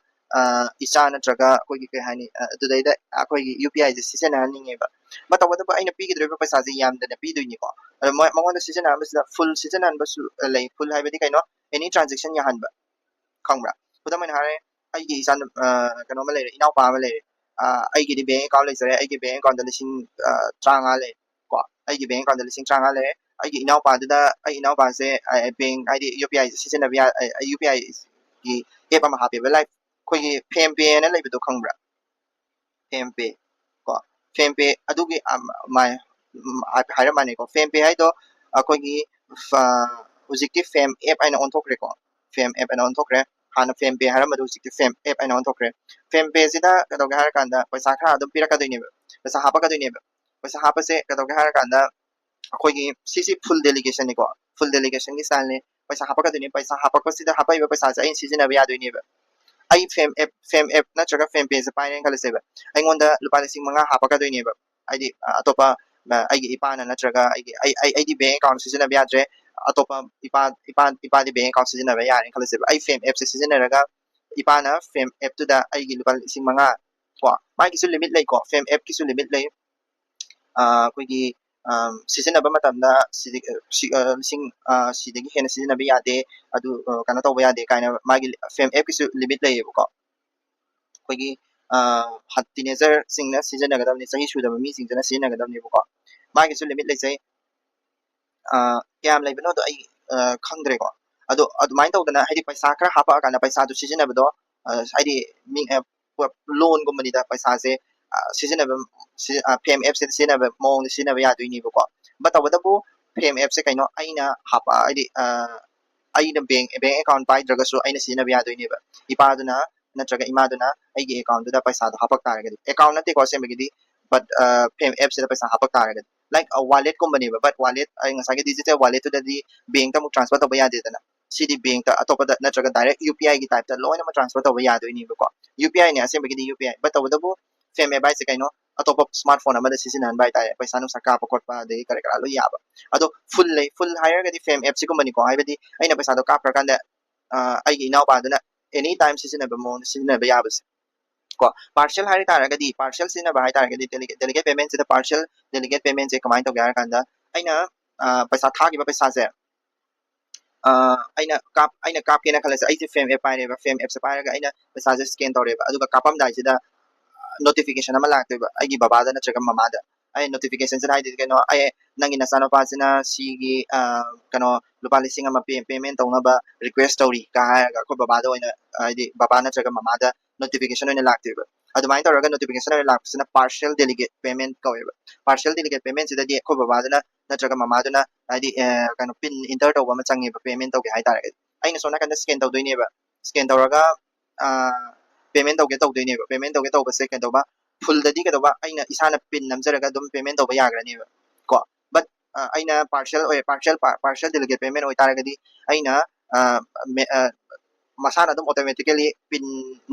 ꯏꯆꯥ ꯅꯠꯇ꯭ꯔꯒ ꯑꯩꯈꯣꯏꯒꯤ ꯀꯩ ꯍꯥꯏꯅꯤ, ꯑꯗꯨꯗꯩꯗ ꯑꯩꯈꯣꯏꯒꯤ ꯌꯨ ꯄꯤ ꯑꯥꯏꯁꯦ ꯁꯤꯖꯤꯟꯅꯍꯟꯅꯤꯡꯉꯦꯕ꯫ ꯃꯇꯧꯕꯇꯕꯨ ꯑꯩꯅ ꯄꯤꯒꯗꯧꯔꯤꯕ ꯄꯩꯁꯥꯁꯦ ꯌꯥꯝꯗꯅ ꯄꯤꯗꯣꯏꯅꯤꯀꯣ꯫ ꯑꯗꯣ ꯃꯉꯣꯟꯗ ꯁꯤꯖꯤꯟꯅꯍꯟꯕꯁꯤꯗ ꯐꯨꯜ ꯁꯤꯖꯤꯟꯅꯍꯟꯕꯁꯨ ꯂꯩ꯫ ꯐꯨꯜ ꯍꯥꯏꯕꯗꯤ ꯀꯩꯅꯣ? ꯑꯦꯅꯤ ꯇ꯭ꯔꯥꯟꯖꯦꯛꯁꯟ ꯌꯥꯍꯟꯕ, ꯈꯪꯕ꯭ꯔꯥ? ꯈꯨꯗꯝ ꯑꯣꯏꯅ ꯍꯥꯏꯔꯦ, ꯑꯩꯒꯤ ꯏꯆꯥ ꯀꯩꯅꯣ ꯑꯃ ꯂꯩꯔꯦ, ꯏꯅꯥꯎꯄꯥ ꯑꯃ ꯂꯩꯔꯦ꯫ ꯑꯩꯒꯤꯗꯤ ꯕꯦꯡ ꯑꯦꯀꯥꯎꯟ ꯂꯩꯖꯔꯦ, ꯑꯩꯒꯤ ꯕꯦꯡ ꯑꯦꯀꯥꯎꯟꯗ ꯂꯤꯁꯤꯡ ꯇꯔꯥꯃꯉꯥ ꯂꯩ ꯀꯣ꯫ ꯑꯩꯒꯤ ꯕꯦꯡ ꯑꯦꯀꯥꯎꯟꯗ ꯂꯤꯁꯤꯡ ꯇꯔꯥꯃꯉꯥ ꯂꯩꯔꯦ꯫ ꯑꯩꯒꯤ ꯏꯅꯥꯎꯄꯥꯗꯨꯗ, ꯑꯩ ꯏꯅꯥꯎꯄꯥꯁꯦ ꯕꯦꯡ ꯍꯥꯏꯗꯤ ꯌꯨ ꯄꯤ ꯑꯥꯏꯁꯦ ꯁꯤꯖꯤꯟꯅꯕ ꯌꯥ, ꯌꯨ ꯄꯤ ꯑꯥꯏꯒꯤ ꯑꯦꯞ ꯑꯃ ꯍꯥꯞꯄꯦꯕ, ꯂꯥꯏꯛ ꯑꯩꯈꯣꯏꯒꯤ ꯐꯦꯝ ꯄꯦ ꯍꯥꯏꯅ ꯂꯩꯕꯗꯣ ꯈꯪꯕ꯭ꯔꯥ? ꯐꯦꯝ ꯄꯦ ꯀꯣ, ꯐꯦꯝ ꯄꯦ ꯑꯗꯨꯒꯤ ꯃꯥꯏ ꯍꯥꯏꯔꯞ ꯃꯥꯟꯅꯩꯀꯣ꯫ ꯐꯦꯝ ꯄꯦ ꯍꯥꯏꯗꯣ ꯑꯩꯈꯣꯏꯒꯤ ꯍꯧꯖꯤꯛꯇꯤ ꯐꯦꯝ ꯑꯦꯞ ꯍꯥꯏꯅ ꯑꯣꯟꯊꯣꯛꯈ꯭ꯔꯦꯀꯣ꯫ ꯐꯦꯝ ꯑꯦꯞ ꯍꯥꯏꯅ ꯑꯣꯟꯊꯣꯛꯈ꯭ꯔꯦ꯫ ꯍꯥꯟꯅ ꯐꯦꯝ ꯄꯦ ꯍꯥꯏꯔꯝꯕꯗꯣ ꯍꯧꯖꯤꯛꯇꯤ ꯐꯦꯝ ꯑꯦꯞ ꯍꯥꯏꯅ ꯑꯣꯟꯊꯣꯛꯈ꯭ꯔꯦ꯫ ꯐꯦꯝ ꯄꯦꯁꯤꯗ ꯀꯩꯗꯧꯒꯦ ꯍꯥꯏꯔꯀꯥꯟꯗ ꯄꯩꯁꯥ ꯈꯔ ꯑꯗꯨꯝ ꯄꯤꯔꯛꯀꯗꯣꯏꯅꯦꯕ, ꯄꯩꯁꯥ ꯍꯥꯞꯄꯛꯀꯗꯣꯏꯅꯦꯕ꯫ ꯄꯩꯁꯥ ꯍꯥꯞꯄꯁꯦ ꯀꯩꯗꯧꯒꯦ ꯍꯥꯏꯔꯀꯥꯟꯗ ꯑꯩꯈꯣꯏꯒꯤ ꯁꯤꯁꯤ ꯐꯨꯜ ꯗꯦꯂꯤꯒꯦꯁꯟꯅꯤꯀꯣ, ꯐꯨꯜ ꯗꯦꯂꯤꯒꯦꯁꯟꯒꯤ ꯁ꯭ꯇꯥꯏꯜꯅꯤ꯫ ꯄꯩꯁꯥ ꯍꯥꯞꯄꯛꯀꯗꯣꯏꯅꯤ, ꯄꯩꯁꯥ ꯍꯥꯞꯄꯛꯄꯁꯤꯗ ꯍꯥꯞꯄꯛꯏꯕ ꯄꯩꯁꯥꯁꯦ ꯑꯩꯅ ꯁꯤꯖꯤꯟꯅꯕ ꯌꯥꯗꯣꯏꯅꯦꯕ꯫ ꯑꯩ ꯐꯦꯝ ꯑꯦꯞ, ꯐꯦꯝ ꯑꯦꯞ ꯅꯠꯇ꯭ꯔꯒ ꯐꯦꯝ ꯄꯦꯁꯦ ꯄꯥꯏꯔꯦꯅ ꯈꯜꯂꯁꯦꯕ, ꯑꯩꯉꯣꯟꯗ ꯂꯨꯄꯥ ꯂꯤꯁꯤꯡ ꯃꯉꯥ ꯍꯥꯞꯄꯛꯀꯗꯣꯏꯅꯦꯕ꯫ ꯍꯥꯏꯗꯤ ꯑꯇꯣꯞꯄ ꯑꯩꯒꯤ ꯏꯄꯥꯅ ꯅꯠꯇ꯭ꯔꯒ ꯑꯩꯒꯤ ꯑꯩ ꯑꯩꯗꯤ ꯕꯦꯡ ꯑꯦꯀꯥꯎꯟ ꯁꯤꯖꯤꯟꯅꯕ ꯌꯥꯗ꯭ꯔꯦ, ꯑꯇꯣꯞꯄ ꯏꯄꯥ ꯏꯄꯥ ꯏꯄꯥꯗꯤ ꯕꯦꯡ ꯑꯦꯀꯥꯎꯟ ꯁꯤꯖꯤꯟꯅꯕ ꯌꯥꯔꯦꯅ ꯈꯜꯂꯁꯦꯕ꯫ ꯑꯩ ꯐꯦꯝ ꯑꯦꯞꯁꯦ ꯁꯤꯖꯤꯟꯅꯔꯒ ꯏꯄꯥꯅ ꯐꯦꯝ ꯑꯦꯞꯇꯨꯗ ꯑꯩꯒꯤ ꯂꯨꯄꯥ ꯂꯤꯁꯤꯡ ꯃꯉꯥ ꯀꯣ, ꯃꯥꯒꯤꯁꯨ ꯂꯤꯃꯤꯠ ꯂꯩꯀꯣ, ꯐꯦꯝ ꯑꯦꯞꯀꯤꯁꯨ ꯂꯤꯃꯤꯠ ꯂꯩ꯫ ꯑꯩꯈꯣꯏꯒꯤ ꯁꯤꯖꯤꯟꯅꯕ ꯃꯇꯝꯗ ꯁꯤꯗꯒꯤ ꯂꯤꯁꯤꯡ ꯁꯤꯗꯒꯤ ꯍꯦꯟꯅ ꯁꯤꯖꯤꯟꯅꯕ ꯌꯥꯗꯦ, ꯑꯗꯨ ꯀꯩꯅꯣ ꯇꯧꯕ ꯌꯥꯗꯦ ꯀꯥꯏꯅ ꯃꯥꯒꯤ ꯐꯦꯝ ꯑꯦꯞꯀꯤꯁꯨ ꯂꯤꯃꯤꯠ ꯂꯩꯌꯦꯕꯀꯣ꯫ ꯑꯩꯈꯣꯏꯒꯤ ꯇꯤꯅꯦꯖꯔꯁꯤꯡꯅ ꯁꯤꯖꯤꯟꯅꯒꯗꯕꯅꯤ, ꯆꯍꯤ ꯁꯨꯗꯕ ꯃꯤꯁꯤꯡꯁꯤꯅ ꯁꯤꯖꯤꯟꯅꯒꯗꯕꯅꯦꯕꯀꯣ꯫ ꯃꯥꯒꯤꯁꯨ ꯂꯤꯃꯤꯠ ꯂꯩꯖꯩ꯫ ꯀꯌꯥꯝ ꯂꯩꯕꯅꯣꯗꯣ ꯑꯩ ꯈꯪꯗ꯭ꯔꯦꯀꯣ꯫ ꯑꯗꯣ ꯑꯗꯨꯃꯥꯏꯅ ꯇꯧꯗꯅ ꯍꯥꯏꯗꯤ ꯄꯩꯁꯥ ꯈꯔ ꯍꯥꯞꯄꯛꯑꯀꯥꯟꯗ ꯄꯩꯁꯥꯗꯨ ꯁꯤꯖꯤꯟꯅꯕꯗꯣ ꯍꯥꯏꯗꯤ ꯃꯤ ꯂꯣꯟꯒꯨꯝꯕꯅꯤꯗ, ꯄꯩꯁꯥꯁꯦ ꯁꯤꯖꯤꯟꯅꯕ, ꯐꯦꯝ ꯑꯦꯞꯁꯦ ꯁꯤꯖꯤꯟꯅꯕ ꯃꯑꯣꯡꯗ ꯁꯤꯖꯤꯟꯅꯕ ꯌꯥꯗꯣꯏꯅꯦꯕꯀꯣ꯫ ꯕꯠ ꯇꯧꯕꯇꯕꯨ ꯐꯦꯝ ꯑꯦꯞꯁꯦ ꯀꯩꯅꯣ, ꯑꯩꯅ ꯍꯥꯞꯄ ꯍꯥꯏꯗꯤ ꯑꯩꯅ ꯕꯦꯡ ꯕꯦꯡ ꯑꯦꯀꯥꯎꯟ ꯄꯥꯏꯗ꯭ꯔꯒꯁꯨ ꯑꯩꯅ ꯁꯤꯖꯤꯟꯅꯕ ꯌꯥꯗꯣꯏꯅꯦꯕ꯫ ꯏꯄꯥꯗꯨꯅ ꯅꯠꯇ꯭ꯔꯒ ꯏꯃꯥꯗꯨꯅ ꯑꯩꯒꯤ ꯑꯦꯀꯥꯎꯟꯗꯨꯗ ꯄꯩꯁꯥꯗꯣ ꯍꯥꯞꯄꯛ ꯇꯥꯔꯒꯗꯤ, ꯑꯦꯀꯥꯎꯟ ꯅꯠꯇꯦꯀꯣ ꯑꯁꯦꯡꯕꯒꯤꯗꯤ, ꯕꯠ ꯐꯦꯝ ꯑꯦꯞꯁꯤꯗ ꯄꯩꯁꯥ ꯍꯥꯞꯄꯛ ꯇꯥꯔꯒꯗꯤ, ꯂꯥꯏꯛ ꯋꯥꯂꯦꯠꯀꯨꯝꯕꯅꯦꯕ꯫ ꯕꯠ ꯋꯥꯂꯦꯠ, ꯑꯩ ꯉꯁꯥꯏꯒꯤ ꯗꯤꯖꯤꯇꯦꯜ ꯋꯥꯂꯦꯠꯇꯨꯗꯗꯤ ꯕꯦꯡꯇ ꯑꯃꯨꯛ ꯇ꯭ꯔꯥꯟꯁꯐꯔ ꯇꯧꯕ ꯌꯥꯗꯦꯗꯅ꯫ ꯁꯤꯗꯤ ꯕꯦꯡꯛꯇ ꯑꯇꯣꯞꯄꯗ ꯅꯠꯇ꯭ꯔꯒ ꯗꯥꯏꯔꯦꯛ ꯌꯨ ꯄꯤ ꯑꯥꯏꯒꯤ ꯇꯥꯏꯞꯇ ꯂꯣꯏꯅꯃꯛ ꯇ꯭ꯔꯥꯟꯁꯐꯔ ꯇꯧꯕ ꯌꯥꯗꯣꯏꯅꯦꯕꯀꯣ꯫ ꯌꯨ ꯄꯤ ꯑꯥꯏꯅꯦ ꯑꯁꯦꯡꯕꯒꯤꯗꯤ ꯌꯨ ꯄꯤ ꯑꯥꯏ, ꯕꯠ ꯇꯧꯕꯇꯕꯨ ꯐꯦꯝ ꯑꯦꯞ ꯍꯥꯏꯁꯦ ꯀꯩꯅꯣ? ꯑꯇꯣꯞꯄ ꯁ꯭ꯃꯥꯔꯠ ꯐꯣꯟ ꯑꯃꯗ ꯁꯤꯖꯤꯟꯅꯍꯟꯕ ꯍꯥꯏꯇꯥꯔꯦ, ꯄꯩꯁꯥ ꯅꯨꯡꯁꯥ ꯀꯥꯞꯄ ꯈꯣꯠꯄ ꯑꯗꯒꯤ ꯀꯔꯤ ꯀꯔꯥ ꯂꯣꯏ ꯌꯥꯕ꯫ ꯑꯗꯣ ꯐꯨꯜ ꯂꯩ, ꯐꯨꯜ ꯍꯥꯏꯔꯒꯗꯤ ꯐꯦꯝ ꯑꯦꯞꯁꯤꯒꯨꯝꯕꯅꯤꯀꯣ, ꯍꯥꯏꯕꯗꯤ ꯑꯩꯅ ꯄꯩꯁꯥꯗꯣ ꯀꯥꯞꯈ꯭ꯔꯀꯥꯟꯗ ꯑꯩꯒꯤ ꯏꯅꯥꯎꯄꯥꯗꯨꯅ ꯑꯦꯅꯤ ꯇꯥꯏꯝ ꯁꯤꯖꯤꯟꯅꯕ ꯃꯑꯣꯡꯗ ꯁꯤꯖꯤꯟꯅꯕ ꯌꯥꯕꯁꯦ ꯀꯣ꯫ ꯄꯥꯔꯁꯦꯜ ꯍꯥꯏ ꯇꯥꯔꯒꯗꯤ, ꯄꯥꯔꯁꯦꯜ ꯁꯤꯖꯤꯟꯅꯕ ꯍꯥꯏ ꯇꯥꯔꯒꯗꯤ, ꯗꯦꯂꯤꯒꯦꯠ ꯄꯦꯃꯦꯟꯁꯤꯗ ꯄꯥꯔꯁꯦꯜ ꯗꯦꯂꯤꯒꯦꯠ ꯄꯦꯃꯦꯟꯁꯦ ꯀꯃꯥꯏꯅ ꯇꯧꯒꯦ ꯍꯥꯏꯔ ꯀꯥꯟꯗ, ꯑꯩꯅ ꯄꯩꯁꯥ ꯊꯥꯈꯤꯕ ꯄꯩꯁꯥꯁꯦ ꯑꯩꯅ ꯀꯥꯞ ꯑꯩꯅ ꯀꯥꯞꯀꯦꯅ ꯈꯜꯂꯁꯦ, ꯑꯩꯁꯦ ꯐꯦꯝ ꯑꯦꯞ ꯄꯥꯏꯔꯦꯕ, ꯐꯦꯝ ꯑꯦꯞꯁꯦ ꯄꯥꯏꯔꯒ ꯑꯩꯅ ꯄꯩꯁꯥꯁꯦ ꯁ꯭ꯀꯦꯟ ꯇꯧꯔꯦꯕ, ꯑꯗꯨꯒ ꯀꯥꯞꯄꯝꯗꯥꯏꯁꯤꯗ ꯅꯣꯇꯤꯐꯤꯀꯦꯁꯟ ꯑꯃ ꯂꯥꯛꯇꯣꯏꯕ ꯑꯩꯒꯤ ꯕꯕꯥꯗ ꯅꯠꯇ꯭ꯔꯒ ꯃꯃꯥꯗ꯫ ꯑꯩ ꯅꯣꯇꯤꯐꯤꯀꯦꯁꯟꯁꯤꯗ ꯍꯥꯏꯗꯣꯏꯁꯦ ꯀꯩꯅꯣ? "ꯑꯦ, ꯅꯪꯒꯤ ꯅꯆꯥꯅꯨꯄꯥꯁꯤꯅ ꯁꯤꯒꯤ ꯀꯩꯅꯣ ꯂꯨꯄꯥ ꯂꯤꯁꯤꯡ ꯑꯃ ꯄꯦꯃꯦꯟ ꯇꯧꯅꯕ ꯔꯤꯀ꯭ꯋꯦꯁ ꯇꯧꯔꯤ" ꯀ ꯍꯥꯏꯔꯒ ꯑꯩꯈꯣꯏ ꯕꯕꯥꯗ ꯑꯣꯏꯅ, ꯍꯥꯏꯗꯤ ꯕꯕꯥ ꯅꯠꯇ꯭ꯔꯒ ꯃꯃꯥꯗ ꯅꯣꯇꯤꯐꯤꯀꯦꯁꯟ ꯑꯣꯏꯅ ꯂꯥꯛꯇꯣꯏꯕ꯫ ꯑꯗꯨꯃꯥꯏꯅ ꯇꯧꯔꯒ ꯅꯣꯇꯤꯐꯤꯀꯦꯁꯟ ꯑꯣꯏꯅ ꯂꯥꯛꯄꯁꯤꯅ ꯄꯥꯔꯁꯦꯜ ꯗꯦꯂꯤꯒꯦꯠ ꯄꯦꯃꯦꯟ ꯀꯧꯋꯦꯕ꯫ ꯄꯥꯔꯁꯦꯜ ꯗꯦꯂꯤꯒꯦꯠ ꯄꯦꯃꯦꯟꯁꯤꯗꯗꯤ ꯑꯩꯈꯣꯏ ꯕꯕꯥꯗꯨꯅ ꯅꯠꯇ꯭ꯔꯒ ꯃꯃꯥꯗꯨꯅ, ꯍꯥꯏꯗꯤ ꯀꯩꯅꯣ, ꯄꯤꯟ ꯏꯟꯇꯔ ꯇꯧꯕ ꯑꯃ ꯆꯪꯉꯦꯕ ꯄꯦꯃꯦꯟ ꯇꯧꯒꯦ ꯍꯥꯏ ꯇꯥꯔꯒꯗꯤ꯫ ꯑꯩꯅ ꯁꯣꯝ ꯅꯥꯀꯟꯗ ꯁ꯭ꯀꯦꯟ ꯇꯧꯗꯣꯏꯅꯦꯕ꯫ ꯁ꯭ꯀꯦꯟ ꯇꯧꯔꯒ ꯄꯦꯃꯦꯟ ꯇꯧꯒꯦ ꯇꯧꯗꯣꯏꯅꯦꯕ꯫ ꯄꯦꯃꯦꯟ ꯇꯧꯒꯦ ꯇꯧꯕꯁꯦ ꯀꯩꯗꯧꯕ? ꯐꯨꯜꯗꯗꯤ ꯀꯩꯗꯧꯕ? ꯑꯩꯅ ꯏꯁꯥꯅ ꯄꯤꯟ ꯅꯝꯖꯔꯒ ꯑꯗꯨꯝ ꯄꯦꯃꯦꯟ ꯇꯧꯕ ꯌꯥꯈ꯭ꯔꯅꯦꯕ ꯀꯣ꯫ ꯕꯠ ꯑꯩꯅ ꯄꯥꯔꯁꯦꯜ ꯑꯣꯏ ꯄꯥꯔꯁꯦꯜ ꯄꯥꯔꯁꯦꯜ ꯗꯦꯂꯤꯒꯦꯠ ꯄꯦꯃꯦꯟ ꯑꯣꯏꯇꯥꯔꯒꯗꯤ ꯑꯩꯅ ꯃꯁꯥꯅ ꯑꯗꯨꯝ ꯑꯣꯇꯣꯃꯦꯇꯤꯀꯦꯂꯤ ꯄꯤꯟ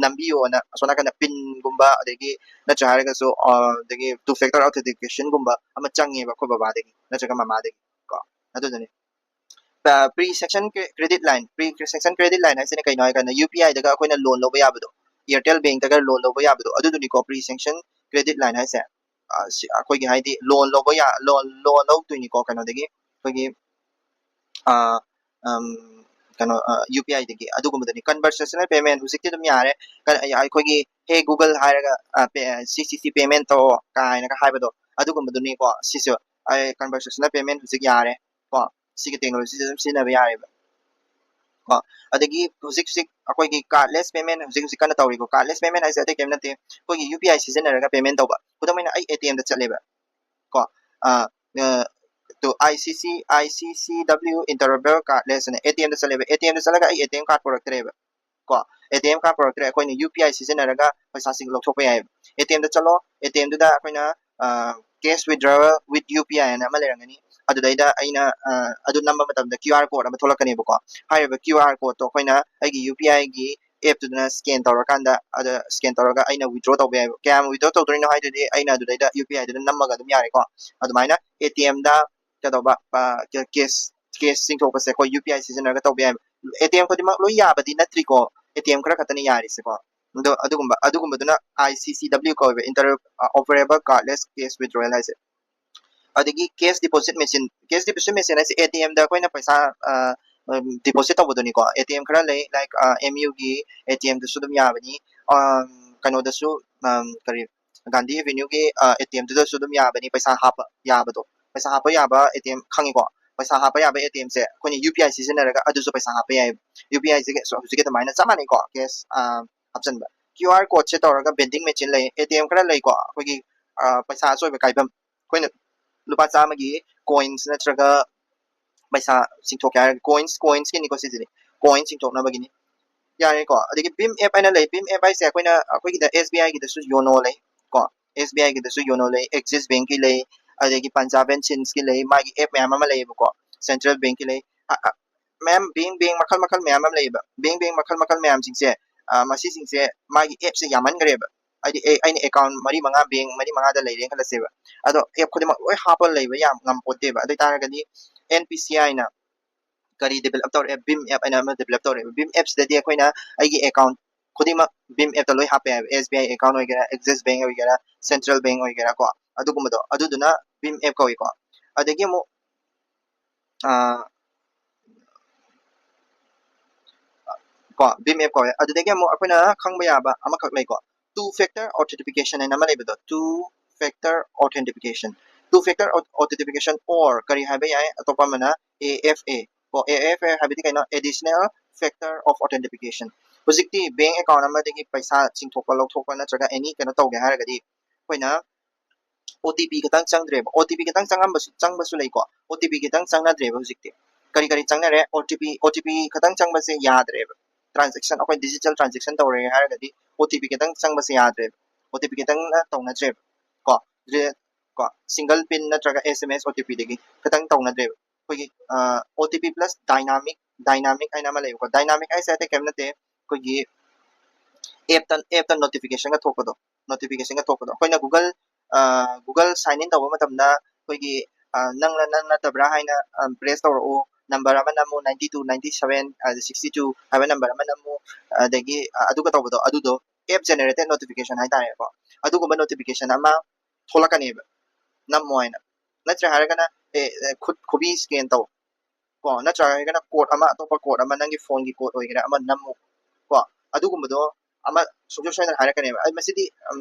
ꯅꯝꯕꯤꯌꯣꯅ ꯑꯁꯣꯝ ꯅꯥꯀꯟꯗ ꯄꯤꯟꯒꯨꯝꯕ, ꯑꯗꯒꯤ ꯅꯠꯇ꯭ꯔ ꯍꯥꯏꯔꯒꯁꯨ ꯑꯗꯒꯤ ꯇꯨ ꯐꯦꯛꯇꯔ ꯑꯣꯊꯦꯟꯇꯤꯀꯦꯁꯟꯒꯨꯝꯕ ꯑꯃ ꯆꯪꯉꯦꯕ ꯑꯩꯈꯣꯏ ꯕꯕꯥꯗꯒꯤ ꯅꯠꯇ꯭ꯔꯒ ꯃꯃꯥꯗꯒꯤ ꯀꯣ꯫ ꯑꯗꯨꯗꯨꯅꯤ꯫ Pre sanction credit line, pre sanction credit line ꯍꯥꯏꯁꯤꯅ ꯀꯩꯅꯣ ꯍꯥꯏ ꯀꯥꯟꯗ ꯌꯨ ꯄꯤ ꯑꯥꯏꯗꯒ ꯑꯩꯈꯣꯏꯅ ꯂꯣꯟ ꯂꯧꯕ ꯌꯥꯕꯗꯣ, ꯑꯦꯌꯥꯔꯇꯦꯜ ꯕꯦꯡꯛꯇꯒ ꯂꯣꯟ ꯂꯧꯕ ꯌꯥꯕꯗꯣ, ꯑꯗꯨꯗꯨꯅꯤꯀꯣ ꯄ꯭ꯔꯤ ꯁꯦꯡꯁꯟ ꯀ꯭ꯔꯦꯗꯤꯠ ꯂꯥꯏꯟ ꯍꯥꯏꯁꯦ꯫ ꯑꯩꯈꯣꯏꯒꯤ ꯍꯥꯏꯗꯤ ꯂꯣꯟ ꯂꯧꯕ ꯌꯥ ꯂꯣꯟ ꯂꯣꯟ ꯂꯧꯗꯣꯏꯅꯤꯀꯣ ꯀꯩꯅꯣꯗꯒꯤ, ꯑꯩꯈꯣꯏꯒꯤ ꯀꯩꯅꯣ ꯌꯨ ꯄꯤ ꯑꯥꯏꯗꯒꯤ꯫ ꯑꯗꯨꯒꯨꯝꯕꯗꯨꯅꯤ꯫ ꯀꯟꯚꯔꯁꯦꯁꯅꯦꯜ ꯄꯦꯃꯦꯟ ꯍꯧꯖꯤꯛꯇꯤ ꯑꯗꯨꯝ ꯌꯥꯔꯦ꯫ ꯑꯩꯈꯣꯏꯒꯤ "ꯍꯦ ꯒꯨꯒꯜ" ꯍꯥꯏꯔꯒ ꯁꯤ ꯁꯤ ꯁꯤ ꯄꯦꯃꯦꯟ ꯇꯧꯔꯛꯑꯣ ꯀꯥꯏꯅꯒ ꯍꯥꯏꯕꯗꯣ, ꯑꯗꯨꯒꯨꯝꯕꯗꯨꯅꯤꯀꯣ꯫ ꯁꯤꯁꯨ ꯀꯟꯚꯔꯁꯦꯁꯅꯦꯜ ꯄꯦꯃꯦꯟ ꯍꯧꯖꯤꯛ ꯌꯥꯔꯦ ꯀꯣ꯫ ꯁꯤꯒꯤ ꯇꯦꯛꯅꯣꯂꯣꯖꯤꯁꯦ ꯑꯗꯨꯝ ꯁꯤꯖꯤꯟꯅꯕ ꯌꯥꯔꯦꯕ ꯀꯣ꯫ ꯑꯗꯒꯤ ꯍꯧꯖꯤꯛ ꯍꯧꯖꯤꯛ ꯑꯩꯈꯣꯏꯒꯤ ꯀꯥꯔꯗꯂꯦꯁ ꯄꯦꯃꯦꯟ ꯍꯧꯖꯤꯛ ꯍꯧꯖꯤꯛ ꯀꯟꯅ ꯇꯧꯔꯤꯀꯣ꯫ ꯀꯥꯔꯗꯂꯦꯁ ꯄꯦꯃꯦꯟ ꯍꯥꯏꯁꯦ ꯑꯇꯩ ꯀꯩꯝ ꯅꯠꯇꯦ, ꯑꯩꯈꯣꯏꯒꯤ ꯌꯨ ꯄꯤ ꯑꯥꯏ ꯁꯤꯖꯤꯟꯅꯔꯒ ꯄꯦꯃꯦꯟ ꯇꯧꯕ꯫ ꯈꯨꯗꯝ ꯑꯣꯏꯅ ꯑꯩ ꯑꯦ ꯇꯤ ꯑꯦꯝꯗ ꯆꯠꯂꯦꯕ ꯀꯣ꯫ ꯑꯥ, ꯑꯥ, ꯇꯨ, ꯑꯥꯏ ꯁꯤ ꯁꯤ, ꯑꯥꯏ ꯁꯤ ꯁꯤ ꯗꯕ꯭ꯂꯤꯎ ꯏꯟꯇꯔꯕꯦꯜ ꯀꯥꯔꯗꯂꯦꯁ ꯑꯅ ꯑꯦ ꯇꯤ ꯑꯦꯝꯗ ꯆꯠꯂꯦꯕ꯫ ꯑꯦ ꯇꯤ ꯑꯦꯝꯗ ꯆꯠꯂꯒ ꯑꯩ ꯑꯦ ꯇꯤ ꯑꯦꯝ ꯀꯥꯔꯗ ꯄꯨꯔꯛꯇ꯭ꯔꯦꯕ ꯀꯣ꯫ ꯑꯦ ꯇꯤ ꯑꯦꯝ ꯀꯥꯔꯗ ꯄꯨꯔꯛꯇ꯭ꯔꯦ, ꯑꯩꯈꯣꯏꯅ ꯌꯨ ꯄꯤ ꯑꯥꯏ ꯁꯤꯖꯤꯟꯅꯔꯒ ꯄꯩꯁꯥꯁꯤ ꯂꯧꯊꯣꯛꯄ ꯌꯥꯏꯑꯕ꯫ ꯑꯦ ꯇꯤ ꯑꯦꯝꯗ ꯆꯠꯂꯣ, ꯑꯦ ꯇꯤ ꯑꯦꯝꯗꯨꯗ ꯑꯩꯈꯣꯏꯅ cash withdrawal with U P I ꯍꯥꯏꯅ ꯑꯃ ꯂꯩꯔꯝꯒꯅꯤ꯫ ꯑꯗꯨꯗꯩꯗ ꯑꯩꯅ ꯑꯗꯨ ꯅꯝꯕ ꯃꯇꯝꯗ QR code ꯑꯃ ꯊꯣꯛꯂꯛꯀꯅꯦꯕꯀꯣ꯫ ꯍꯥꯏꯔꯤꯕ QR codeꯇꯣ ꯑꯩꯈꯣꯏꯅ ꯑꯩꯒꯤ UPIꯒꯤ appꯇꯨꯗꯅ scan ꯇꯧꯔꯀꯥꯟꯗ, ꯑꯗ scan ꯇꯧꯔꯒ ꯑꯩꯅ withdraw ꯇꯧꯕ ꯌꯥꯏꯕ꯫ ꯀꯌꯥꯝ withdraw ꯇꯧꯗꯣꯏꯅꯣ ꯍꯥꯏꯗꯨꯗꯤ ꯑꯩꯅ ꯑꯗꯨꯗꯩꯗ UPIꯗꯨꯗ ꯅꯝꯃꯒ ꯑꯗꯨꯝ ꯌꯥꯔꯦꯀꯣ꯫ ꯑꯗꯨꯃꯥꯏꯅ ATMꯗ ꯀꯩꯗꯧꯕ, cash cash ꯆꯤꯡꯊꯣꯛꯄꯁꯦ ꯑꯩꯈꯣꯏ UPI ꯁꯤꯖꯤꯟꯅꯔꯒ ꯇꯧꯕ ꯌꯥꯏꯕ꯫ ATM ꯈꯨꯗꯤꯡꯃꯛ ꯂꯣꯏ ꯌꯥꯕꯗꯤ ꯅꯠꯇ꯭ꯔꯤꯀꯣ, ATM ꯈꯔ ꯈꯛꯇꯅ ꯌꯥꯔꯤꯁꯦꯀꯣ꯫ ꯑꯗꯣ ꯑꯗꯨꯒꯨꯝꯕ ꯑꯗꯨꯒꯨꯝꯕꯗꯨꯅ ICCW ꯀꯧꯋꯦꯕ, Inter Operable Cardless Cash Withdrawal ꯍꯥꯏꯁꯦ꯫ ꯑꯗꯒꯤ cash deposit machine, cash deposit machine ꯍꯥꯏꯁꯦ ATMꯗ ꯑꯩꯈꯣꯏꯅ ꯄꯩꯁꯥ deposit ꯇꯧꯕꯗꯨꯅꯤꯀꯣ꯫ ATM ꯈꯔ ꯂꯩ, like MUꯒꯤ ATMꯗꯁꯨ ꯑꯗꯨꯝ ꯌꯥꯕꯅꯤ, ꯀꯩꯅꯣꯗꯁꯨ, ꯀꯔꯤ, Gandhi Avenueꯒꯤ ATMꯗꯨꯗꯁꯨ ꯑꯗꯨꯝ ꯌꯥꯕꯅꯤ ꯄꯩꯁꯥ ꯍꯥꯞꯄ ꯌꯥꯕꯗꯣ꯫ ꯄꯩꯁꯥ ꯍꯥꯞꯄ ꯌꯥꯕ ATM ꯈꯪꯉꯤꯀꯣ? ꯄꯩꯁꯥ ꯍꯥꯞꯄ ꯌꯥꯕ ATMꯁꯦ ꯑꯩꯈꯣꯏꯅ UPI ꯁꯤꯖꯤꯟꯅꯔꯒ ꯑꯗꯨꯁꯨ ꯄꯩꯁꯥ ꯍꯥꯞꯄ ꯌꯥꯏ꯫ UPIꯁꯦ ꯍꯧꯖꯤꯛꯀꯤ ꯑꯗꯨꯃꯥꯏꯅ ꯆꯞ ꯃꯥꯟꯅꯩꯀꯣ, cash ꯍꯥꯞꯆꯤꯟꯕ꯫ QR codeꯁꯦ ꯇꯧꯔꯒ vending machine ꯂꯩ, ATM ꯈꯔ ꯂꯩꯀꯣ, ꯑꯩꯈꯣꯏꯒꯤ ꯄꯩꯁꯥ ꯑꯆꯣꯏꯕ ꯀꯥꯏꯐꯝ꯫ ꯑꯩꯈꯣꯏꯅ ꯂꯨꯄꯥ ꯆꯥꯝꯃꯒꯤ coins ꯅꯠꯇ꯭ꯔꯒ ꯄꯩꯁꯥ ꯆꯤꯡꯊꯣꯛꯀꯦ ꯍꯥꯏꯔꯒ, coins, coinsꯀꯤꯅꯤꯀꯣ ꯁꯤꯁꯤꯗꯤ, coin ꯆꯤꯡꯊꯣꯛꯅꯕꯒꯤꯅꯤ꯫ ꯌꯥꯔꯦꯀꯣ꯫ ꯑꯗꯒꯤ BHIM app ꯍꯥꯏꯅ ꯂꯩ꯫ BHIM app ꯍꯥꯏꯁꯦ ꯑꯩꯈꯣꯏꯅ, ꯑꯩꯈꯣꯏꯒꯤꯗ SBIꯒꯤꯗꯁꯨ YONO ꯂꯩ ꯀꯣ, SBIꯒꯤꯗꯁꯨ YONO ꯂꯩ, Axis Bankꯀꯤ ꯂꯩ, ꯑꯗꯒꯤ Punjab and Sindsꯀꯤ ꯂꯩ, ꯃꯥꯒꯤ app ꯃꯌꯥꯝ ꯑꯃ ꯂꯩꯌꯦꯕꯀꯣ, Central Bankꯀꯤ ꯂꯩ꯫ ꯃꯌꯥꯝ, bank bank ꯃꯈꯜ ꯃꯈꯜ ꯃꯌꯥꯝ ꯑꯃ ꯂꯩꯌꯦꯕ꯫ Bank bank ꯃꯈꯜ ꯃꯈꯜ ꯃꯌꯥꯝꯁꯤꯡꯁꯦ, ꯃꯁꯤꯁꯤꯡꯁꯦ ꯃꯥꯒꯤ appꯁꯦ ꯌꯥꯝꯃꯟꯈ꯭ꯔꯦꯕ꯫ ꯍꯥꯏꯗꯤ ꯑꯩ, ꯑꯩꯅ account ꯃꯔꯤ ꯃꯉꯥ, bank ꯃꯔꯤ ꯃꯉꯥꯗ ꯂꯩꯔꯦꯅ ꯈꯜꯂꯁꯦꯕ, ꯑꯗꯣ app ꯈꯨꯗꯤꯡꯃꯛ ꯂꯣꯏ ꯍꯥꯞꯄ ꯂꯩꯕ ꯌꯥꯝ ꯉꯝꯄꯣꯠꯇꯦꯕ꯫ ꯑꯗꯨ ꯑꯣꯏꯇꯥꯔꯒꯗꯤ NPCIꯅ ꯀꯔꯤ develop ꯇꯧꯔꯛꯑꯦ? BHIM app ꯍꯥꯏꯅ ꯑꯃ develop ꯇꯧꯔꯛꯑꯦꯕ꯫ BHIM appꯁꯤꯗꯗꯤ ꯑꯩꯈꯣꯏꯅ ꯑꯩꯒꯤ account ꯈꯨꯗꯤꯡꯃꯛ BHIM appꯇ ꯂꯣꯏ ꯍꯥꯞꯄ ꯌꯥꯏꯕ꯫ SBI account ꯑꯣꯏꯒꯦꯔꯥ, Axis Bank ꯑꯣꯏꯒꯦꯔꯥ, Central Bank ꯑꯣꯏꯒꯦꯔꯥ ꯀꯣ, ꯑꯗꯨꯒꯨꯝꯕꯗꯣ, ꯑꯗꯨꯗꯨꯅ BHIM app ꯀꯧꯏꯀꯣ꯫ ꯑꯗꯒꯤ ꯑꯃꯨꯛ ꯀꯣ, BHIM app ꯀꯧꯋꯦ꯫ ꯑꯗꯨꯗꯒꯤ ꯑꯃꯨꯛ ꯑꯩꯈꯣꯏꯅ ꯈꯪꯕ ꯌꯥꯕ ꯑꯃꯈꯛ ꯂꯩꯀꯣ, two factor authentication ꯍꯥꯏꯅ ꯑꯃ ꯂꯩꯕꯗꯣ, two factor authentication, two factor authentication or ꯀꯔꯤ ꯍꯥꯏꯕ ꯌꯥꯏ, ꯑꯇꯣꯞꯄ ꯑꯃꯅ AFA ꯀꯣ꯫ AFA ꯍꯥꯏꯕꯗꯤ ꯀꯩꯅꯣ? Additional factor of authentication꯫ ꯍꯧꯖꯤꯛꯇꯤ bank account ꯑꯃꯗꯒꯤ ꯄꯩꯁꯥ ꯆꯤꯡꯊꯣꯛꯄ, ꯂꯧꯊꯣꯛꯄ ꯅꯠꯇ꯭ꯔꯒ any ꯀꯩꯅꯣ ꯇꯧꯒꯦ ꯍꯥꯏꯔꯒꯗꯤ ꯑꯩꯈꯣꯏꯅ OTP ꯈꯛꯇꯪ ꯆꯪꯗ꯭ꯔꯦꯕ꯫ OTP ꯈꯛꯇꯪ ꯆꯪꯉꯝꯕꯁꯨ, ꯆꯪꯕꯁꯨ ꯂꯩꯀꯣ꯫ OTP ꯈꯛꯇꯪ ꯆꯪꯅꯗ꯭ꯔꯦꯕ ꯍꯧꯖꯤꯛꯇꯤ꯫ ꯀꯔꯤ ꯀꯔꯤ ꯆꯪꯅꯔꯦ? OTP, OTP ꯈꯛꯇꯪ ꯆꯪꯕꯁꯦ ꯌꯥꯗ꯭ꯔꯦꯕ꯫ Transaction, ꯑꯩꯈꯣꯏ digital transaction ꯇꯧꯔꯦ ꯍꯥꯏꯔꯒꯗꯤ OTP ꯈꯛꯇꯪ ꯆꯪꯕꯁꯦ ꯌꯥꯗ꯭ꯔꯦꯕ꯫ OTP ꯈꯛꯇꯪꯅ ꯇꯧꯅꯗ꯭ꯔꯦꯕ ꯀꯣ꯫ ꯀꯣ, single pin ꯅꯠꯇ꯭ꯔꯒ S M S O T P ꯗꯒꯤ ꯈꯤꯇꯪ ꯇꯧꯅꯗ꯭ꯔꯦꯕ꯫ ꯑꯩꯈꯣꯏꯒꯤ O T P plus dynamic, dynamic ꯍꯥꯏꯅ ꯑꯃ ꯂꯩꯕꯀꯣ꯫ Dynamic ꯍꯥꯏꯁꯦ ꯑꯇꯩ ꯀꯩꯝ ꯅꯠꯇꯦ, ꯑꯩꯈꯣꯏꯒꯤ app ꯇ app ꯇ notification ꯒ ꯊꯣꯛꯄꯗꯣ, notification ꯒ ꯊꯣꯛꯄꯗꯣ꯫ ꯑꯩꯈꯣꯏꯅ Google Google sign in ꯇꯧꯕ ꯃꯇꯝꯗ ꯑꯩꯈꯣꯏꯒꯤ ꯅꯪꯅ, ꯅꯪ ꯅꯠꯇꯕ꯭ꯔꯥ ꯍꯥꯏꯅ press ꯇꯧꯔꯛꯎ, number ꯑꯃ ꯅꯝꯃꯨ, ninety two ninety seven sixty two ꯍꯥꯏꯕ number ꯑꯃ ꯅꯝꯃꯨ, ꯑꯗꯒꯤ ꯑꯗꯨꯒ ꯇꯧꯕꯗꯣ, ꯑꯗꯨꯗꯣ app generated notification ꯍꯥꯏꯇꯥꯔꯦꯀꯣ꯫ ꯑꯗꯨꯒꯨꯝꯕ notification ꯑꯃ ꯊꯣꯛꯂꯛꯀꯅꯦꯕ, ꯅꯝꯃꯣ ꯍꯥꯏꯅ꯫ ꯅꯠꯇ꯭ꯔꯦ ꯍꯥꯏꯔꯒꯅ ꯑꯦ, ꯈꯨꯠ ꯈꯨꯕꯤ scan ꯇꯧ ꯀꯣ, ꯅꯠꯇ꯭ꯔꯒ ꯍꯥꯏꯔꯒꯅ code ꯑꯃ, ꯑꯇꯣꯞꯄ code ꯑꯃ, ꯅꯪꯒꯤ phone ꯒꯤ code ꯑꯣꯏꯒꯦꯔꯥ ꯑꯃ ꯅꯝꯃꯨ ꯀꯣ꯫ ꯑꯗꯨꯒꯨꯝꯕꯗꯣ ꯑꯃ ꯁꯨꯡꯁꯣꯏ ꯁꯣꯏꯗꯅ ꯍꯥꯏꯔꯛꯀꯅꯦꯕ꯫ ꯑꯩ ꯃꯁꯤꯗꯤ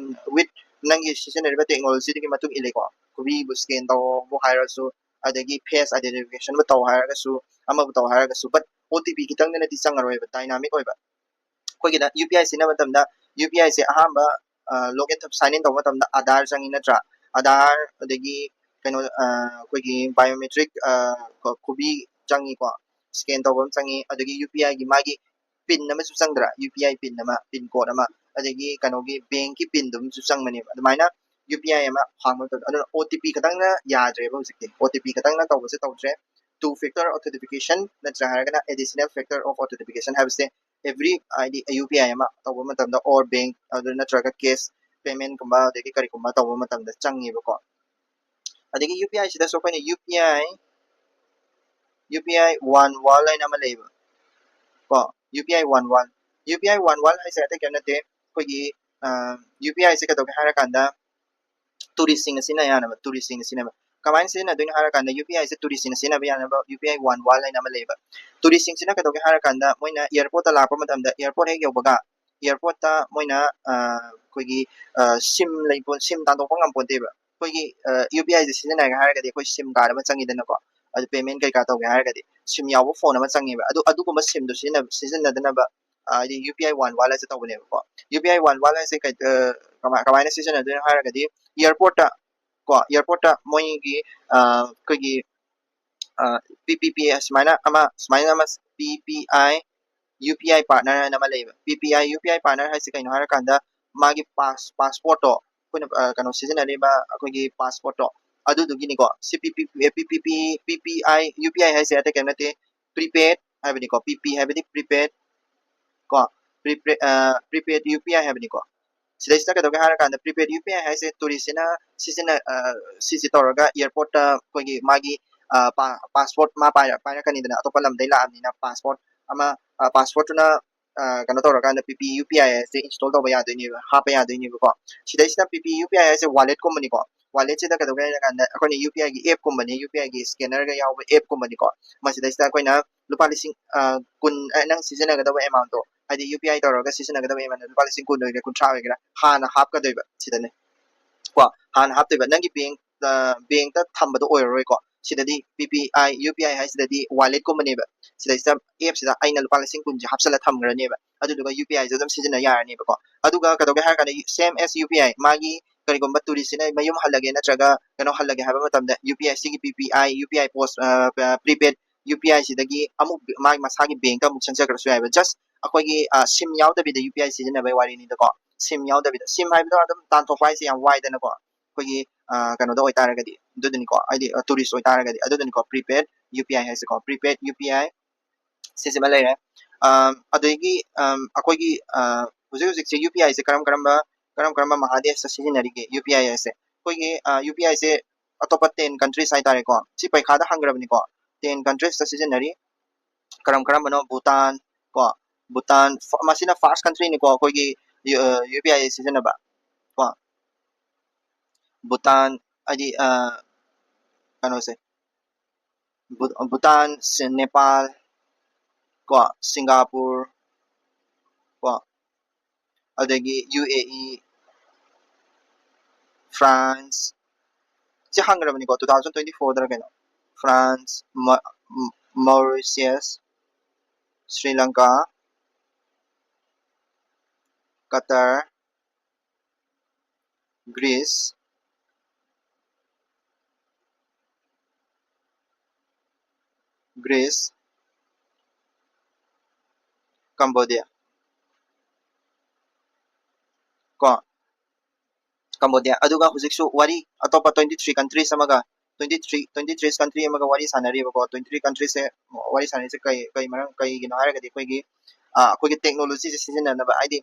with ꯅꯪꯒꯤ ꯁꯤꯖꯤꯟꯅꯔꯤꯕ technology ꯗꯨꯒꯤ ꯃꯇꯨꯡ ꯏꯜꯂꯦꯀꯣ꯫ ꯈꯨꯕꯤꯕꯨ scan ꯇꯧꯕꯨ ꯍꯥꯏꯔꯁꯨ, ꯑꯗꯒꯤ face identification ꯕꯨ ꯇꯧ ꯍꯥꯏꯔꯒꯁꯨ, ꯑꯃꯕꯨ ꯇꯧ ꯍꯥꯏꯔꯒꯁꯨ, but O T P ꯈꯤꯇꯪꯗꯅꯗꯤ ꯆꯪꯉꯔꯣꯏꯕ, dynamic ꯑꯣꯏꯕ꯫ ꯑꯩꯈꯣꯏꯒꯤꯗ U P I ꯁꯤꯖꯤꯟꯅꯕ ꯃꯇꯝꯗ U P I ꯁꯦ ꯑꯍꯥꯟꯕ log in, sign in ꯇꯧꯕ ꯃꯇꯝꯗ Aadhaar ꯆꯪꯉꯤ ꯅꯠꯇ꯭ꯔꯥ? Aadhaar, ꯑꯗꯒꯤ ꯀꯩꯅꯣ, ꯑꯩꯈꯣꯏꯒꯤ biometric ꯈꯨꯕꯤ ꯆꯪꯉꯤꯀꯣ, scan ꯇꯧꯕ ꯑꯃ ꯆꯪꯉꯤ, ꯑꯗꯒꯤ U P I ꯒꯤ ꯃꯥꯒꯤ pin ꯑꯃꯁꯨ ꯆꯪꯗ꯭ꯔꯥ? U P I pin ꯑꯃ, pin code ꯑꯃ, ꯑꯗꯒꯤ ꯀꯩꯅꯣꯒꯤ bank ꯀꯤ pin ꯗꯨ ꯑꯃꯁꯨ ꯆꯪꯕꯅꯦꯕ꯫ ꯑꯗꯨꯃꯥꯏꯅ U P I ꯑꯃ ꯍꯥꯡꯕ ꯃꯇꯝꯗ, ꯑꯗꯨꯅ O T P ꯈꯛꯇꯪꯅ ꯌꯥꯗ꯭ꯔꯦꯕ ꯍꯧꯖꯤꯛꯇꯤ꯫ O T P ꯈꯛꯇꯪꯅ ꯇꯧꯕꯁꯦ ꯇꯧꯗ꯭ꯔꯦ꯫ Two factor authentication ꯅꯠꯇ꯭ꯔꯥ ꯍꯥꯏꯔꯒꯅ additional factor of authentication ꯍꯥꯏꯕꯁꯦ every, ꯍꯥꯏꯗꯤ U P I ꯑꯃ ꯇꯧꯕ ꯃꯇꯝꯗ, or bank ꯑꯗꯨ ꯅꯠꯇ꯭ꯔꯒ cash payment ꯀꯨꯝꯕ, ꯑꯗꯒꯤ ꯀꯔꯤꯒꯨꯝꯕ ꯇꯧꯕ ꯃꯇꯝꯗ ꯆꯪꯉꯦꯕꯀꯣ꯫ ꯑꯗꯒꯤ U P I ꯁꯤꯗꯁꯨ ꯑꯩꯈꯣꯏꯅ U P I, U P I One Wallet ꯍꯥꯏꯅ ꯑꯃ ꯂꯩꯕ ꯀꯣ, U P I One Wallet꯫ U P I One Wallet ꯍꯥꯏꯁꯦ ꯑꯇꯩ ꯀꯩꯝ ꯅꯠꯇꯦ, ꯑꯩꯈꯣꯏꯒꯤ U P I ꯁꯦ ꯀꯩꯗꯧꯒꯦ ꯍꯥꯏꯔꯀꯥꯟꯗ tourist ꯁꯤꯡꯅ ꯁꯤꯖꯤꯟꯅ ꯌꯥꯅꯕ, tourist ꯁꯤꯡꯅ ꯁꯤꯖꯤꯟꯅꯕ꯫ ꯀꯃꯥꯏꯅ ꯁꯤꯖꯤꯟꯅꯗꯣꯏꯅꯣ ꯍꯥꯏꯔꯀꯥꯟꯗ U P I say tourist ꯁꯤꯡꯅ ꯁꯤꯖꯤꯟꯅꯕ ꯌꯥꯅꯕ U P I One Wallet ꯍꯥꯏꯅ ꯑꯃ ꯂꯩꯕ꯫ Tourist ꯁꯤꯡꯁꯤꯅ ꯀꯩꯗꯧꯒꯦ ꯍꯥꯏꯔꯀꯥꯟꯗ ꯃꯣꯏꯅ airport ꯇ ꯂꯥꯛꯄ ꯃꯇꯝꯗ airport ꯍꯦꯛ ꯌꯧꯕꯒ airport ꯇ ꯃꯣꯏꯅ ꯑꯩꯈꯣꯏꯒꯤ SIM ꯂꯩ, SIM ꯇꯥꯟꯊꯣꯛꯄ ꯉꯝꯄꯣꯟꯇꯦꯕ꯫ ꯑꯩꯈꯣꯏꯒꯤ U P I ꯁꯦ ꯁꯤꯖꯤꯟꯅꯒꯦ ꯍꯥꯏꯔꯒꯗꯤ ꯑꯩꯈꯣꯏ SIM card ꯑꯃ ꯆꯪꯉꯤꯗꯅꯀꯣ, ꯑꯗꯨ payment ꯀꯩꯀꯥ ꯇꯧꯒꯦ ꯍꯥꯏꯔꯒꯗꯤ SIM ꯌꯥꯎꯕ phone ꯑꯃ ꯆꯪꯉꯦꯕ꯫ ꯑꯗꯨ ꯑꯗꯨꯒꯨꯝꯕ SIM ꯗꯣ ꯁꯤꯖꯤꯟꯅ-, ꯁꯤꯖꯤꯟꯅꯗꯅꯕ ꯍꯥꯏꯗꯤ U P I One Wallet ꯁꯦ ꯇꯧꯕꯅꯦꯕꯀꯣ꯫ U P I One Wallet ꯁꯦ ꯀꯩ-, ꯑ, ꯀꯃꯥꯏ-, ꯀꯃꯥꯏꯅ ꯁꯤꯖꯤꯟꯅꯗꯣꯏꯅꯣ ꯍꯥꯏꯔꯒꯗꯤ airport ꯇ ꯀꯣ, airport ꯇ ꯃꯣꯏꯒꯤ, ꯑ, ꯑꯩꯈꯣꯏꯒꯤ, ꯑ, P P P ꯁꯨꯃꯥꯏꯅ ꯑꯃ, ꯁꯨꯃꯥꯏꯅ ꯑꯃ P P I U P I partner ꯍꯥꯏꯅ ꯑꯃ ꯂꯩꯕ꯫ P P I U P I partner ꯍꯥꯏꯁꯦ ꯀꯩꯅꯣ ꯍꯥꯏꯔꯀꯥꯟꯗ ꯃꯥꯒꯤ pass-, passport ꯇꯣ ꯑꯩꯈꯣꯏꯅ ꯑ, ꯀꯩꯅꯣ ꯁꯤꯖꯤꯟꯅꯔꯤꯕ ꯑꯩꯈꯣꯏꯒꯤ ꯄꯥꯁꯋꯥꯔꯗꯇꯣ ꯑꯗꯨꯗꯨꯒꯤꯅꯤꯀꯣ꯫ ꯁꯤ ꯄꯤ ꯄꯤ ꯄꯤ ꯄꯤ ꯑꯥꯏ ꯌꯨ ꯄꯤ ꯑꯥꯏ ꯍꯥꯏꯁꯦ ꯑꯇꯩ ꯀꯩꯝ ꯅꯠꯇꯦ, ꯄ꯭ꯔꯤꯄꯦꯗ ꯍꯥꯏꯕꯅꯤꯀꯣ꯫ ꯄꯤ ꯄꯤ ꯍꯥꯏꯕꯗꯤ ꯄ꯭ꯔꯤꯄꯦꯗ ꯀꯣ, ꯄ꯭ꯔꯤꯄꯦꯗ ꯌꯨ ꯄꯤ ꯑꯥꯏ ꯍꯥꯏꯕꯅꯤꯀꯣ꯫ ꯁꯤꯗꯩꯁꯤꯗ ꯀꯩꯗꯧꯒꯦ ꯍꯥꯏꯔꯀꯥꯟꯗ ꯄ꯭ꯔꯤꯄꯦꯗ ꯌꯨ ꯄꯤ ꯑꯥꯏ ꯍꯥꯏꯁꯦ ꯇꯨꯔꯤꯁꯁꯤꯅ ꯁꯤꯖꯤꯟꯅ ꯑ, ꯁꯤꯁꯦ ꯇꯧꯔꯒ ꯑꯦꯌꯥꯔꯄꯣꯔꯠꯇ ꯑꯩꯈꯣꯏꯒꯤ ꯃꯥꯒꯤ ꯄꯥꯁꯄꯣꯔꯠ ꯃꯥ ꯄꯥꯏꯔ ꯄꯥꯏꯔꯛꯀꯅꯤꯗꯅ, ꯑꯇꯣꯞꯄ ꯂꯝꯗꯩ ꯂꯥꯛꯑꯕꯅꯤꯅ ꯄꯥꯁꯄꯣꯔꯠ ꯑꯃ ꯄꯥꯁꯄꯣꯔꯠꯇꯨꯅ ꯀꯩꯅꯣ ꯇꯧꯔꯀꯥꯟꯗ ꯄꯤ ꯄꯤ ꯌꯨ ꯄꯤ ꯑꯥꯏ ꯑꯦꯁꯁꯦ ꯏꯟꯁꯇꯣꯜ ꯇꯧꯕ ꯌꯥꯗꯣꯏꯅꯦꯕ, ꯍꯥꯞꯄ ꯌꯥꯗꯣꯏꯅꯦꯕꯀꯣ꯫ ꯁꯤꯗꯩꯁꯤꯗ ꯄꯤ ꯄꯤ ꯌꯨ ꯄꯤ ꯑꯥꯏ ꯍꯥꯏꯁꯦ ꯋꯥꯂꯦꯠꯀꯨꯝꯕꯅꯤꯀꯣ꯫ ꯋꯥꯂꯦꯠꯁꯤꯗ ꯀꯩꯗꯧꯒꯦ ꯍꯥꯏꯔ ꯀꯥꯟꯗ ꯑꯩꯈꯣꯏꯅ ꯌꯨ ꯄꯤ ꯑꯥꯏꯒꯤ ꯑꯦꯞꯀꯨꯝꯕꯅꯤ, ꯌꯨ ꯄꯤ ꯑꯥꯏꯒꯤ ꯁ꯭ꯀꯦꯅꯔꯒ ꯌꯥꯎꯕ ꯑꯦꯞꯀꯨꯝꯕꯅꯤꯀꯣ꯫ ꯃꯁꯤꯗꯩꯁꯤꯗ ꯑꯩꯈꯣꯏꯅ ꯂꯨꯄꯥ ꯂꯤꯁꯤꯡ ꯑ, ꯀꯨꯟ ꯑ, ꯅꯪ ꯁꯤꯖꯤꯟꯅꯒꯗꯕ ꯑꯦꯃꯥꯎꯟꯠꯇꯣ, ꯍꯥꯏꯗꯤ ꯌꯨ ꯄꯤ ꯑꯥꯏ ꯇꯧꯔꯒ ꯁꯤꯖꯤꯟꯅꯒꯗꯕ ꯑꯦꯃꯥꯎꯟꯠ ꯂꯨꯄꯥ ꯂꯤꯁꯤꯡ ꯀꯨꯟ ꯑꯣꯏꯒꯦꯔꯥ ꯀꯨꯟꯊ꯭ꯔꯥ ꯑꯣꯏꯒꯦꯔꯥ ꯍꯥꯟꯅ ꯍꯥꯞꯀꯗꯣꯏꯕ ꯁꯤꯗꯅꯦ꯫ ꯀꯣ, ꯍꯥꯟꯅ ꯍꯥꯞꯇꯣꯏꯕ꯫ ꯅꯪꯒꯤ ꯕꯦꯡꯛ ꯕꯦꯡꯛꯇ ꯊꯝꯕꯗꯣ ꯑꯣꯏꯔꯔꯣꯏꯀꯣ꯫ ꯁꯤꯗꯗꯤ ꯄꯤ ꯄꯤ ꯑꯥꯏ ꯌꯨ ꯄꯤ ꯑꯥꯏ ꯍꯥꯏꯁꯤꯗꯗꯤ ꯋꯥꯂꯦꯠꯀꯨꯝꯕꯅꯦꯕ꯫ ꯁꯤꯗꯩꯁꯤꯗ ꯑꯦꯞꯁꯤꯗ ꯑꯩꯅ ꯂꯨꯄꯥ ꯂꯤꯁꯤꯡ ꯀꯨꯟꯁꯦ ꯍꯥꯞꯆꯜꯂ ꯊꯝꯈ꯭ꯔꯅꯦꯕ, ꯑꯗꯨꯗꯨꯒ ꯌꯨ ꯄꯤ ꯑꯥꯏꯁꯦ ꯑꯗꯨꯝ ꯁꯤꯖꯤꯟꯅ ꯌꯥꯔꯅꯦꯕꯀꯣ꯫ ꯑꯗꯨꯒ ꯀꯩꯗꯧꯒꯦ ꯍꯥꯏꯔ ꯀꯥꯟꯗ ꯁꯦꯝ ꯑꯦꯁ ꯌꯨ ꯄꯤ ꯑꯥꯏ ꯃꯥꯒꯤ ꯀꯔꯤꯒꯨꯝꯕ ꯇꯨꯔꯤꯁꯁꯤꯅ ꯃꯌꯨꯝ ꯍꯜꯂꯒꯦ ꯅꯠꯇ꯭ꯔꯒ ꯀꯩꯅꯣ ꯍꯜꯂꯒꯦ ꯍꯥꯏꯕ ꯃꯇꯝꯗ ꯌꯨ ꯄꯤ ꯑꯥꯏ ꯁꯤꯒꯤ P P I U P I POS prepaid U P I ꯁꯤꯗꯒꯤ ꯑꯃꯨꯛ ꯃꯥꯒꯤ ꯃꯁꯥꯒꯤ ꯕꯦꯡꯛꯇ ꯑꯃꯨꯛ ꯆꯪꯖꯈ꯭ꯔꯁꯨ ꯌꯥꯏꯕ꯫ ꯖꯁ ꯑꯩꯈꯣꯏꯒꯤ ꯁꯤꯝ ꯌꯥꯎꯗꯕꯤꯗ ꯌꯨ ꯄꯤ ꯑꯥꯏ ꯁꯤꯖꯤꯟꯅꯕꯒꯤ ꯋꯥꯔꯤꯅꯤꯗꯀꯣ꯫ ꯁꯤꯝ ꯌꯥꯎꯗꯕꯤꯗ, ꯁꯤꯝ ꯍꯥꯏꯕꯗꯣ ꯑꯗꯨꯝ ꯇꯥꯟꯊꯣꯛꯄ ꯍꯥꯏꯁꯦ ꯌꯥꯝ ꯋꯥꯏꯗꯅꯀꯣ꯫ ꯑꯩꯈꯣꯏꯒꯤ ꯑ, ꯀꯩꯅꯣꯗ ꯑꯣꯏꯇꯥꯔꯒꯗꯤ ꯑꯗꯨꯗꯨꯅꯤꯀꯣ, ꯍꯥꯏꯗꯤ ꯇꯨꯔꯤꯁ ꯑꯣꯏꯇꯥꯔꯒꯗꯤ ꯑꯗꯨꯗꯨꯅꯤꯀꯣ ꯄ꯭ꯔꯤꯄꯦꯗ ꯌꯨ ꯄꯤ ꯑꯥꯏ ꯍꯥꯏꯁꯦꯀꯣ꯫ ꯄ꯭ꯔꯤꯄꯦꯗ ꯌꯨ ꯄꯤ ꯑꯥꯏ ꯁꯤꯁꯤꯃ ꯂꯩꯔꯦ꯫ ꯑꯝ, ꯑꯗꯒꯤ ꯑꯝ, ꯑꯩꯈꯣꯏꯒꯤ ꯑ, ꯍꯧꯖꯤꯛ ꯍꯧꯖꯤꯛꯁꯦ ꯌꯨ ꯄꯤ ꯑꯥꯏꯁꯦ ꯀꯔꯝ ꯀꯔꯝꯕ ꯀꯔꯝ ꯀꯔꯝꯕ ꯃꯍꯥꯗꯦꯁꯇ ꯁꯤꯖꯤꯟꯅꯔꯤꯒꯦ? ꯌꯨ ꯄꯤ ꯑꯥꯏ ꯍꯥꯏꯁꯦ ꯑꯩꯈꯣꯏꯒꯤ ꯌꯨ ꯄꯤ ꯑꯥꯏꯁꯦ ꯑꯇꯣꯞꯄ ꯇꯦꯟ ꯀꯟꯇ꯭ꯔꯤꯁ ꯍꯥꯏꯇꯥꯔꯦꯀꯣ꯫ ꯁꯤ ꯄꯩꯈꯥꯗ ꯍꯪꯈ꯭ꯔꯕꯅꯤꯀꯣ꯫ ꯇꯦꯟ ꯀꯟꯇ꯭ꯔꯤꯁꯇ ꯁꯤꯖꯤꯟꯅꯔꯤ꯫ ꯀꯔꯝ ꯀꯔꯝꯕꯅꯣ? ꯚꯨꯇꯥꯟ ꯀꯣ, ꯚꯨꯇꯥꯟ ꯐ- ꯃꯁꯤꯅ ꯐꯥꯔꯁ ꯀꯟꯇ꯭ꯔꯤꯅꯤꯀꯣ ꯑꯩꯈꯣꯏꯒꯤ ꯌꯨ ꯄꯤ ꯑꯥꯏ ꯁꯤꯖꯤꯟꯅꯕ ꯀꯣ꯫ ꯚꯨꯇꯥꯟ ꯍꯥꯏꯗꯤ ꯑ, ꯀꯩꯅꯣꯁꯦ, ꯚꯨ- ꯚꯨꯇꯥꯟ, ꯁꯤ- ꯅꯦꯄꯥꯜ ꯀꯣ, ꯁꯤꯡꯒꯥꯄꯨꯔ ꯀꯣ, ꯑꯗꯒꯤ ꯌꯨ ꯑꯦ ꯏ, ꯐ꯭ꯔꯥꯟꯁ, ꯁꯤ ꯍꯪꯈ꯭ꯔꯕꯅꯤꯀꯣ, ꯇꯨ ꯊꯥꯎꯖꯟ ꯇ꯭ꯋꯦꯟꯇꯤ ꯐꯣꯔꯗꯔ ꯀꯩꯅꯣ꯫ ꯐ꯭ꯔꯥꯟꯁ, ꯃ- ꯃ- Mauritius, Sri Lanka, Qatar, Greece, Greece, Cambodia ꯀꯣ꯫ ꯀꯝꯕꯣꯗꯤꯌꯥ꯫ ꯑꯗꯨꯒ ꯍꯧꯖꯤꯛꯁꯨ ꯋꯥꯔꯤ ꯑꯇꯣꯞꯄ twenty three countries ꯑꯃꯒ, twenty three, twenty three country ꯑꯃꯒ ꯋꯥꯔꯤ ꯁꯥꯟꯅꯔꯤꯕꯀꯣ꯫ Twenty three countryꯁꯦ ꯋꯥꯔꯤ ꯁꯥꯟꯅꯔꯤꯁꯦ ꯀꯩ, ꯀꯩ ꯃꯔꯝ, ꯀꯩꯒꯤꯅꯣ ꯍꯥꯏꯔꯒꯗꯤ ꯑꯩꯈꯣꯏꯒꯤ, ꯑ, ꯑꯩꯈꯣꯏꯒꯤ technologyꯁꯦ ꯁꯤꯖꯤꯟꯅꯅꯕ, ꯍꯥꯏꯗꯤ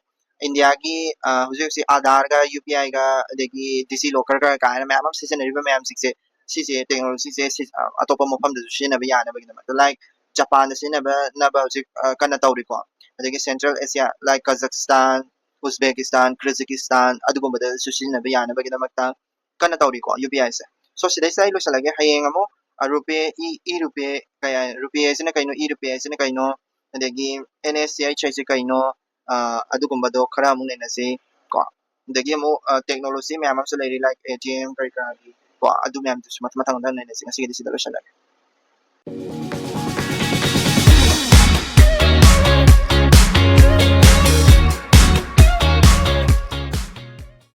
ꯏꯟꯗꯤꯌꯥꯒꯤ, ꯑ, ꯍꯧꯖꯤꯛ ꯍꯧꯖꯤꯛ Aadhaarꯒ, UPIꯒ, ꯑꯗꯒꯤ DigiLockerꯒ ꯀꯥꯏꯅ ꯃꯌꯥꯝ ꯑꯃ ꯁꯤꯖꯤꯟꯅꯔꯤꯕ ꯃꯌꯥꯝꯁꯤꯡꯁꯦ, ꯁꯤꯁꯦ technologyꯁꯦ ꯁꯤ-, ꯑ, ꯑꯇꯣꯞꯄ ꯃꯐꯝꯗꯁꯨ ꯁꯤꯖꯤꯟꯅꯕ ꯌꯥꯅꯕꯒꯤꯗꯃꯛꯇ, like ꯖꯄꯥꯟꯗ ꯁꯤꯖꯤꯟꯅꯅꯕ ꯍꯧꯖꯤꯛ, ꯑ, ꯀꯟꯅ ꯇꯧꯔꯤꯀꯣ꯫ ꯑꯗꯒꯤ Central Asia, like Kazakhstan, Uzbekistan, Kyrgyzstan, ꯑꯗꯨꯒꯨꯝꯕꯗꯁꯨ ꯁꯤꯖꯤꯟꯅꯕ ꯌꯥꯅꯕꯒꯤꯗꯃꯛꯇ ꯀꯟꯅ ꯇꯧꯔꯤꯀꯣ UPIꯁꯦ꯫ So ꯁꯤꯗꯩꯁꯤꯗ ꯑꯩ ꯂꯣꯏꯁꯤꯜꯂꯒꯦ꯫ ꯍꯌꯦꯡ ꯑꯃꯨꯛ, ꯑ, RuPay, e, e-RuPay ꯀꯌꯥ, RuPay ꯍꯥꯏꯁꯤꯅ ꯀꯩꯅꯣ, e-RuPay ꯍꯥꯏꯁꯤꯅ ꯀꯩꯅꯣ, ꯑꯗꯒꯤ NSCH ꯍꯥꯏꯁꯦ ꯀꯩꯅꯣ, ꯑ, ꯑꯗꯨꯒꯨꯝꯕꯗꯣ ꯈꯔ ꯑꯃꯨꯛ ꯅꯩꯅꯁꯤ ꯀꯣ꯫ ꯑꯗꯒꯤ ꯑꯃꯨꯛ, ꯑ, technology ꯃꯌꯥꯝ ꯑꯃꯁꯨ ꯂꯩꯔꯤ, like ATM ꯀꯔꯤ ꯀꯔꯥꯒꯤ ꯀꯣ, ꯑꯗꯨ ꯃꯌꯥꯝꯗꯨꯁꯨ ꯃꯊꯪ ꯃꯊꯪ ꯅꯩꯅꯁꯤ꯫ ꯉꯁꯤꯒꯤꯗꯤ ꯁꯤꯗ ꯂꯣꯏꯁꯤꯜꯂꯒꯦ꯫